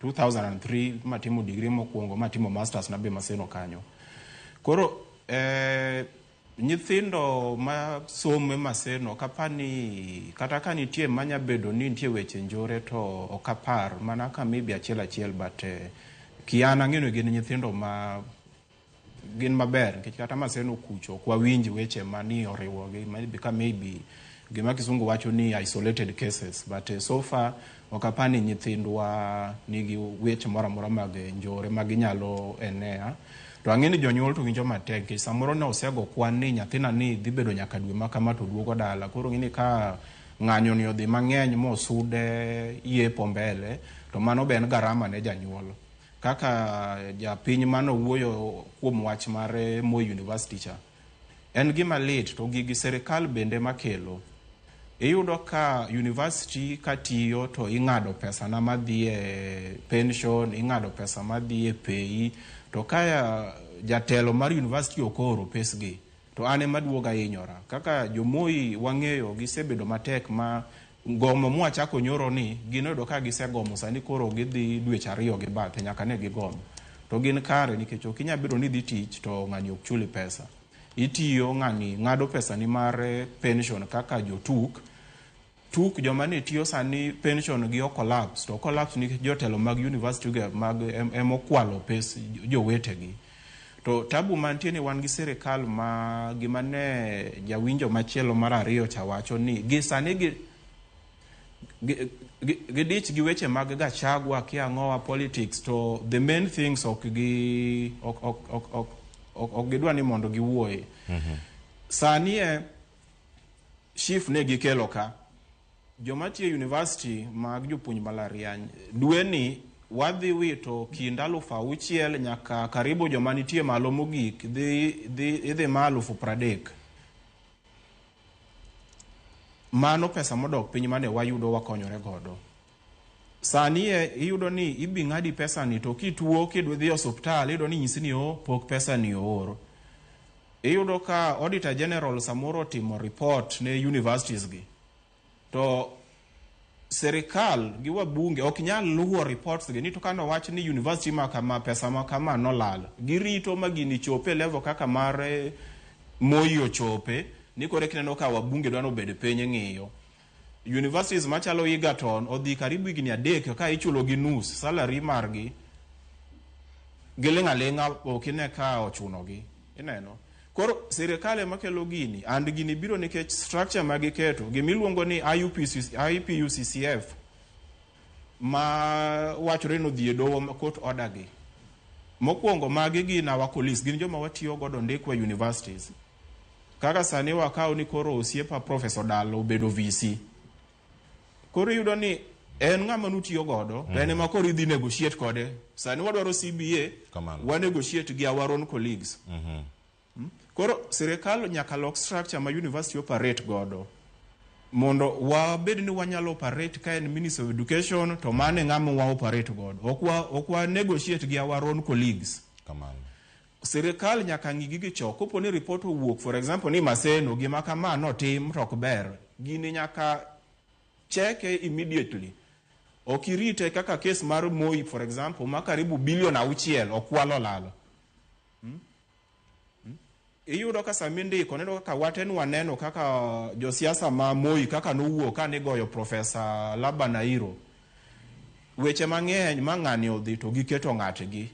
2003 matimo degree mokwongo matimo masters na be Maseno kanyo. Koro nyithindo ma some Maseno kapani kata ka nitie manya bedo ni nitie weche njore to ok apar mana ka maybe achiel achiel but kian ang'eyo ni gin nyithindo ma gin maber nikech kata Maseno kucho ok wawinj weche mani oriwogi maybe ka maybe gima kisungu wacho ni isolated cases but so far ok apar ni nyithindwa nigi weche moro amora mag njore ma ginyalo enea. To ang'e ni jonyuol to winjo matek nikech samoro ne osego kwan ni nyathina ni dhi bedo nyaka dwe ma kama to duogo dala. Koro ng'e ni ka ng'anyo ni odhi mang'eny mosude yepo mbele to mano be en garama ne janyuol. Kaka japiny manowuoyo kuom wach mar Moi University cha en gima lit to gigi sirikal bende makelo. Iyudo ka university katiyo to ing'ado pesa na madhi e pension, ing'ado pesa madhi e pay, to ka jatelo mar university ok ooro pesgi to an ema duoga hinyora. Kaka jo-Moi wang'eyo gisebedo matek ma gomo mwachako nyoro ni ginoyudo ka gisegomo sani koro gidhi dweche 2 gi bathe nyaka ne gigom. To gin kare nikech ok inyal bedo ni idhi tich to ng'ani ok chuli pesa. Itiyo ng'ani ng'ado pesa ni mar pension kaka jotuk. Tuk joma ne tiyo sani pension gi o collapse to collapse nikech jotelo mag university go mag emokwalo pes jowetegi. To tabu mantie ni wan gi sirikal ma gima ne jawinjo machielo mar 2 cha wacho ni gi sani gidich gi weche mag Gachagua kia ang'owa politics to the main things ok gidwa ni mondo giwuoye. Sani e SHIF ne gikelo ka. Joma tiyo e university mag jopuonj mbalariany dweni wadhi wito kind 6,000 nyaka karibu joma nitie malo mogik dhi idhi ma 30,000. Mano pesa modok piny mane wayudo wakonyore godo. Sani iyudo ni ibi ng'adi pesa ni to kituo kidwa dhi e osuptal iyudo ni nyisi ni o pok pesa ni oor. Iyudo ka Auditor General samoro otimo report ne universities gi. To serikal gi wabunge ok nyal luwo reports gi ni to kano wach ni university ma kama pesa ma kama nolal. Girito ma gini chope e level kaka mar Moi ochope ni koro kineno ka wabunge dwa nobed piny ng'iyo. Universities machalo Egerton odhi karibu higni 3 ka ichulo gi nus salary margi giling' aling'a ok ine ka ochunogi. Ineno? Koro sirikal ema kelo gini and gini biro nikech structure ma giketo gimiluongo ni IPUCCF ma wachore ni odhi e doho court order gi. Mokwongo magi gin our colleagues, gin joma watiyo godo ndikwa e universities. Kaka sani wakaw ni koro osiepa Professor Dalo obedo VC. Koro iyudo ni en ng'ama nutiyo godo to en ema koro idhi negotiate kode. Sani wadwaro CBA, wa negotiate gi our own colleagues. Koro sirikal nyaka lok structure ma university operate godo. Mondo wabed ni wanyalo operate ka en Ministry of Education to mano e ng'ama wa operate godo. Ok wa negotiate gi our own colleagues. Kamano. Sirikal nyaka ng'i gigi cho. Kopo ni report owuok, for example, ni Maseno gima kama notim to ok ber. Gini nyaka cheke immediately. Ok irite kaka case mar Moi, for example, ma karibu bilion 6 okwal olalo. Iyudo ka sama indiko, neno kaka waten waneno kaka josiasa ma Moi kaka nowuok ka nigoyo Professor Laban Airo. Weche mang'eny ma ng'ani odhi to giketo ng'atgi.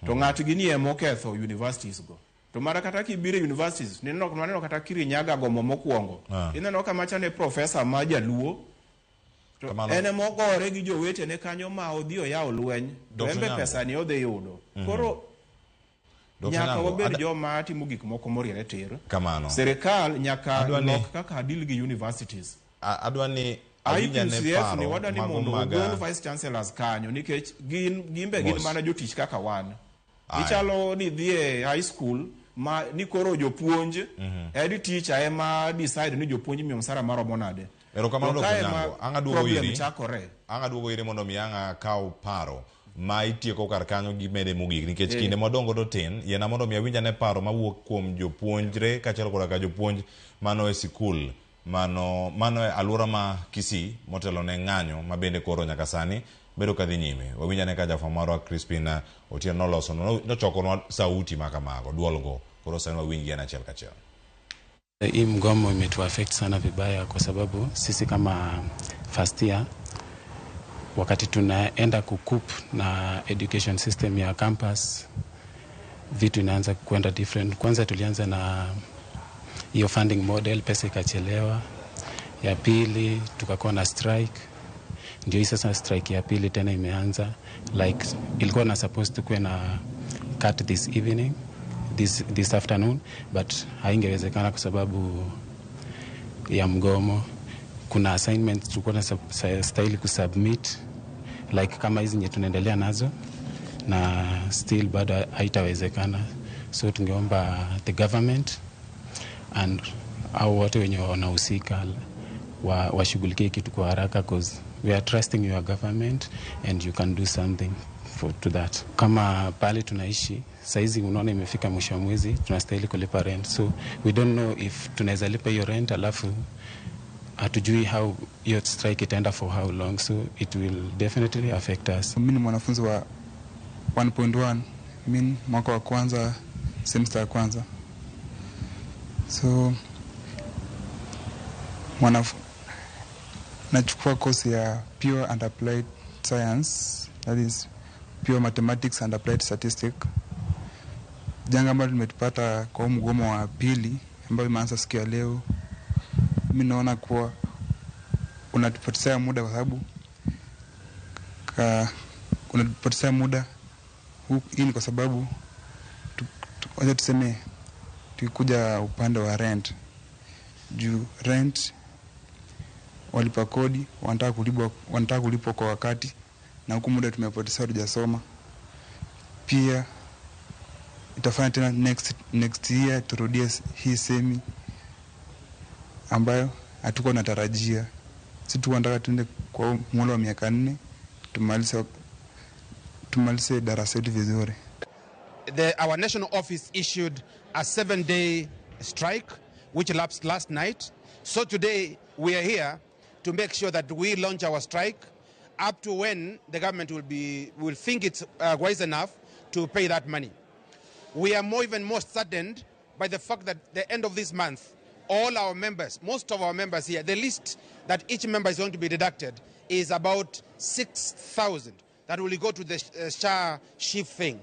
To ng'atgi ni ema oketho universities go. To mara kata kibiro e universities, neno kata Kirinyaga gomo mokwongo. Ineno ka macha ne professor ma jaluo. To en ema ogore gi jowetene kanyo ma odhi oyawo lweny. To en be pesa ni odhi yudo. Koro nyaka wabed joma timo gik moko moriere tir. Kamano. Sirikal nyaka lok kaka deal gi universities. Adwa ni IPUCF ni wadwa ni mondo ogol vice chancellors kanyo nikech gin gimbe gin mana jotich kaka wan. Ichalo ni dhi e high school ma ni koro jopuonj head teacher ema decide ni jopuonj miyo msara maromo nade. Erokamano Dr. Nyango. Ang' aduogo iri. Ang' aduogo iri mondo mi ang' akaw paro ma itieko kar kanyo gi mede mogik nikech kinde madongo to tin yiena mondo mi awinj ane paro mawuok kuom jopuonjre kaachiel koda ka jopuonj mano e sikul mano e alwora ma Kisii motelo ne ng'anyo ma bende koro nyaka sani bedo kadhi nyime. Wawinj ane ka jafwambo marwa Crispin Otieno noloso nochokonwa sauti ma kamago duolgo koro sani wawinj gi en achiel kachiel. Hii mgomo imetu affect sana vibaya kwa sababu sisi kama first year wakati tunaenda kukup na education system ya campus vitu inaanza kwenda different. Kwanza tulianza na hiyo funding model, pesa ikachelewa. Ya pili tukakuwa na strike. Ndio hii sasa strike ya pili tena imeanza. Like ilikuwa na supposed to kuwe na cut this evening, this afternoon, but haingewezekana kwa sababu ya mgomo. Kuna assignments tulikuwa na style kusubmit like kama hizi nye tunaendelea nazo na still bado haitawezekana. So tungeomba the government and au wote wenye wanahusika washughulikie kitu kwa haraka cause we are trusting your government and you can do something for to that. Kama pale tunaishi saizi unaona imefika mwisho wa mwezi tunastahili kulipa rent, so we don't know if tunaweza lipa hiyo rent, alafu hatujui how hiyo strike itaenda for how long, so it will definitely affect us. Mimi ni mwanafunzi wa 1.1, mimi mwaka wa kwanza, semester ya kwanza. So nachukua course ya Pure and Applied Science, that is Pure Mathematics and Applied Statistics. Janga ambalo limetupata kwa mgomo wa pili ambao imeanza siku ya leo, mimi naona kuwa unatupotezea muda kwa sababu unatupotezea muda. Hii ni kwa sababu wacha tuseme tukikuja upande wa rent, juu rent Walipa kodi wanataka kulipwa kwa wakati, na huku muda tumepoteza hatujasoma. Pia itafanya tena next year turudie hii semi ambayo hatukuwa tunatarajia. Sisi tunataka tuende kwa muhula wa miaka 4 tumalize darasa letu vizuri. Our national office issued a 7-day strike which lapsed last night. So today we are here to make sure that we launch our strike up to when the government will think it's wise enough to pay that money. We are even more saddened by the fact that the end of this month, all our members, most of our members here, the least that each member is going to be deducted is about 6,000. That will go to the SHA SHIF thing.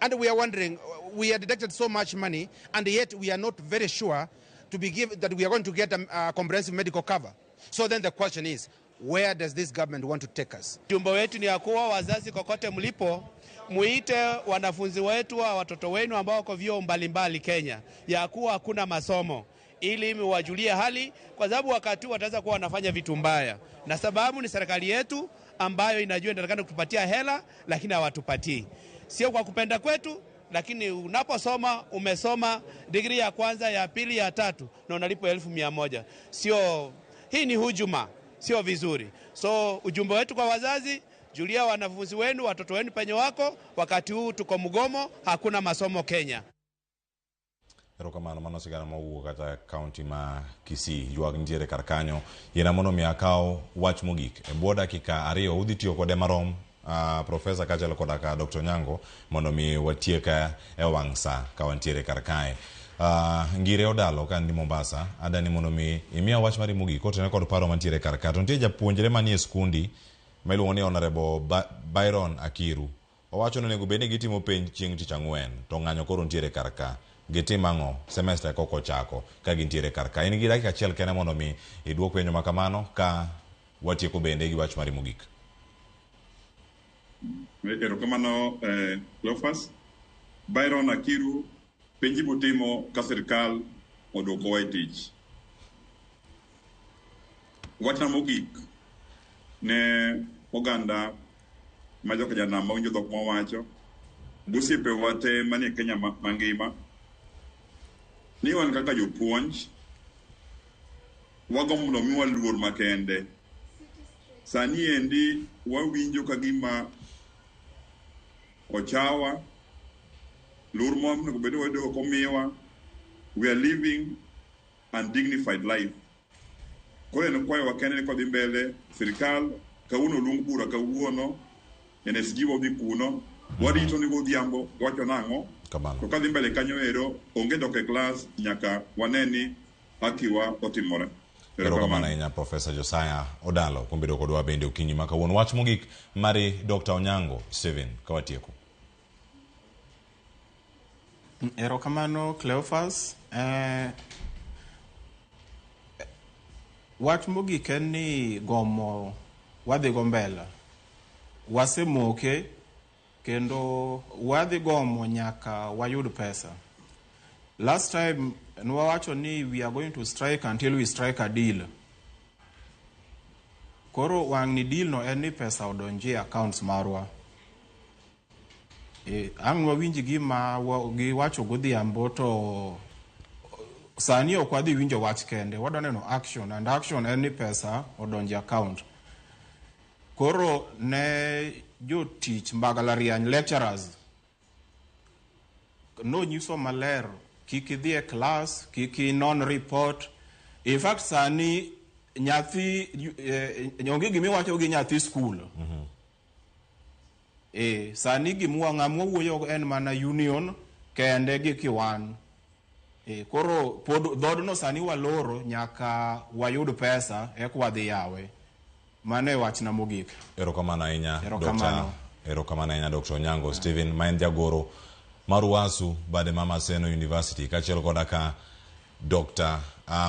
And we are wondering, we are deducted so much money, and yet we are not very sure to be given that we are going to get a comprehensive medical cover. So then the question is, where does this government want to take us? Ujumbe wetu ni ya kuwa wazazi kokote mlipo, muite wanafunzi wetu wa watoto wenu ambao wako vyuo mbalimbali Kenya, ya kuwa hakuna masomo, ili mwajulie hali, kwa sababu wakati wataweza kuwa wanafanya vitu mbaya. Na sababu ni serikali yetu ambayo inajua inatakana kutupatia hela, lakini hawatupatii. Sio kwa kupenda kwetu, lakini unaposoma, umesoma degree ya kwanza, ya pili, ya tatu, na unalipwa 1,100. Sio, hii ni hujuma, sio vizuri. So ujumbe wetu kwa wazazi, julia wanafunzi wenu, watoto wenu penye wako, wakati huu tuko mgomo, hakuna masomo Kenya. Erokamano mano sigana mowuok kata kaunti ma Kisii ywak nitiere kar kanyo yiena mondo mi akaw wach mogik e bwo dakika 2 udhi tiyo kode marom Profesa kaachiel koda ka Dr. Onyango mondo mi watiek e wang' sa ka wantiere kar kae. Ngire Odalo ka ni Mombasa adani mondo mi imiya wach mari mogik kotenore kod paro mantiere kar ka. To nitie japuonjre manie skundi ma iluongo ni Honorable Byron Akiru. Owacho ni onego bed ni gitimo penj chieng' tich ang'wen to ng'anyo koro nitiere kar ka. Gitim ang'o semester kok ochako ka gintiere kar ka. In gi dakika achiel kende mondo mi iduok penjo ma kamano ka watieko bende gi wach mari mogik. Erokamano Cleophas. Byron Akiru, penji motimo ka sirikal oduokowa e tich. Wachna mogik ne oganda ma joka janam mawinjo dhok mawacho, gosiepewa te manie Kenya mangima, ni wan kaka jopuonj wagombo mondo miwa luor makende. Sani endi wawinjo ka gima ochawa, luor monego bed ni wayudo ok omiwa. We are living undignified life. Koro en kwayowa kende ni kodhi mbele, sirikal kawuono oluong bura kawuono, NSG wadhi kuno, warito ni godhiambo wacho nang'o. To kadhi mbele kanyo ero, onge dok e klas nyaka wane ni hakiwa otimore. Erokamano ahinya Profesa Josiah Odalo kuom bedo kodwa bende okinyi ma kawuono. Wach mogik mari Dr. Onyango Stephen ka watieko. Erokamano Cleophas. Wach mogik en ni gomo wadhi go mbele. Wasemoke kendo wadhi gomo nyaka wayud pesa. Last time nwawacho ni we are going to strike until we strike a deal. Koro wang' ni deal no en ni pesa odonji e accounts marwa. Ang' wawinj gima giwacho godhiambo to sani ok wadhi winjo wach kende, wadwa neno action, and action en ni pesa odonji account. Koro ne jotich mbalariany lecturers nonyiso maler kik idhi e class, kik inon report. In fact sani nyathi onge gimiwacho gi nyathi school. Sani gimwa ng'ama wuoyo en mana union kende gi kiwan. Koro pod dhodno sani waloro nyaka wayud pesa eka wadhi yawe. Mano e wachna mogik. Erokamano ahinya Dr. Erokamano ahinya Dr. Onyango Stephen ma en jagoro mar UASU bade ma Maseno University kaachiel koda ka Dr.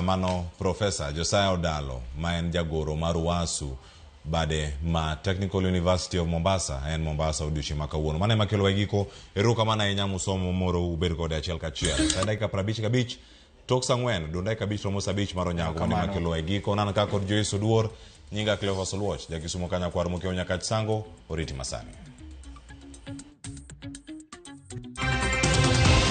Mano Professor Josiah Odalo ma en jagoro mar UASU bade ma Technical University of Mombasa en Mombasa odiochieng' ma kawuono. Mano ema kelo e giko. Erokamano ahinya musomo moro ubed kode achiel kachiel. Sa dakika 55 Tok saa 4 dund dakika 5 romo saa 5 mar onyango mondo Erokamano. makelo e giko. Nan ka kod Joyce Oduor, nyinga Cleophas Oluoch, jakisumo kanyakwar mokiewo Nyakach Sango, oriti masani.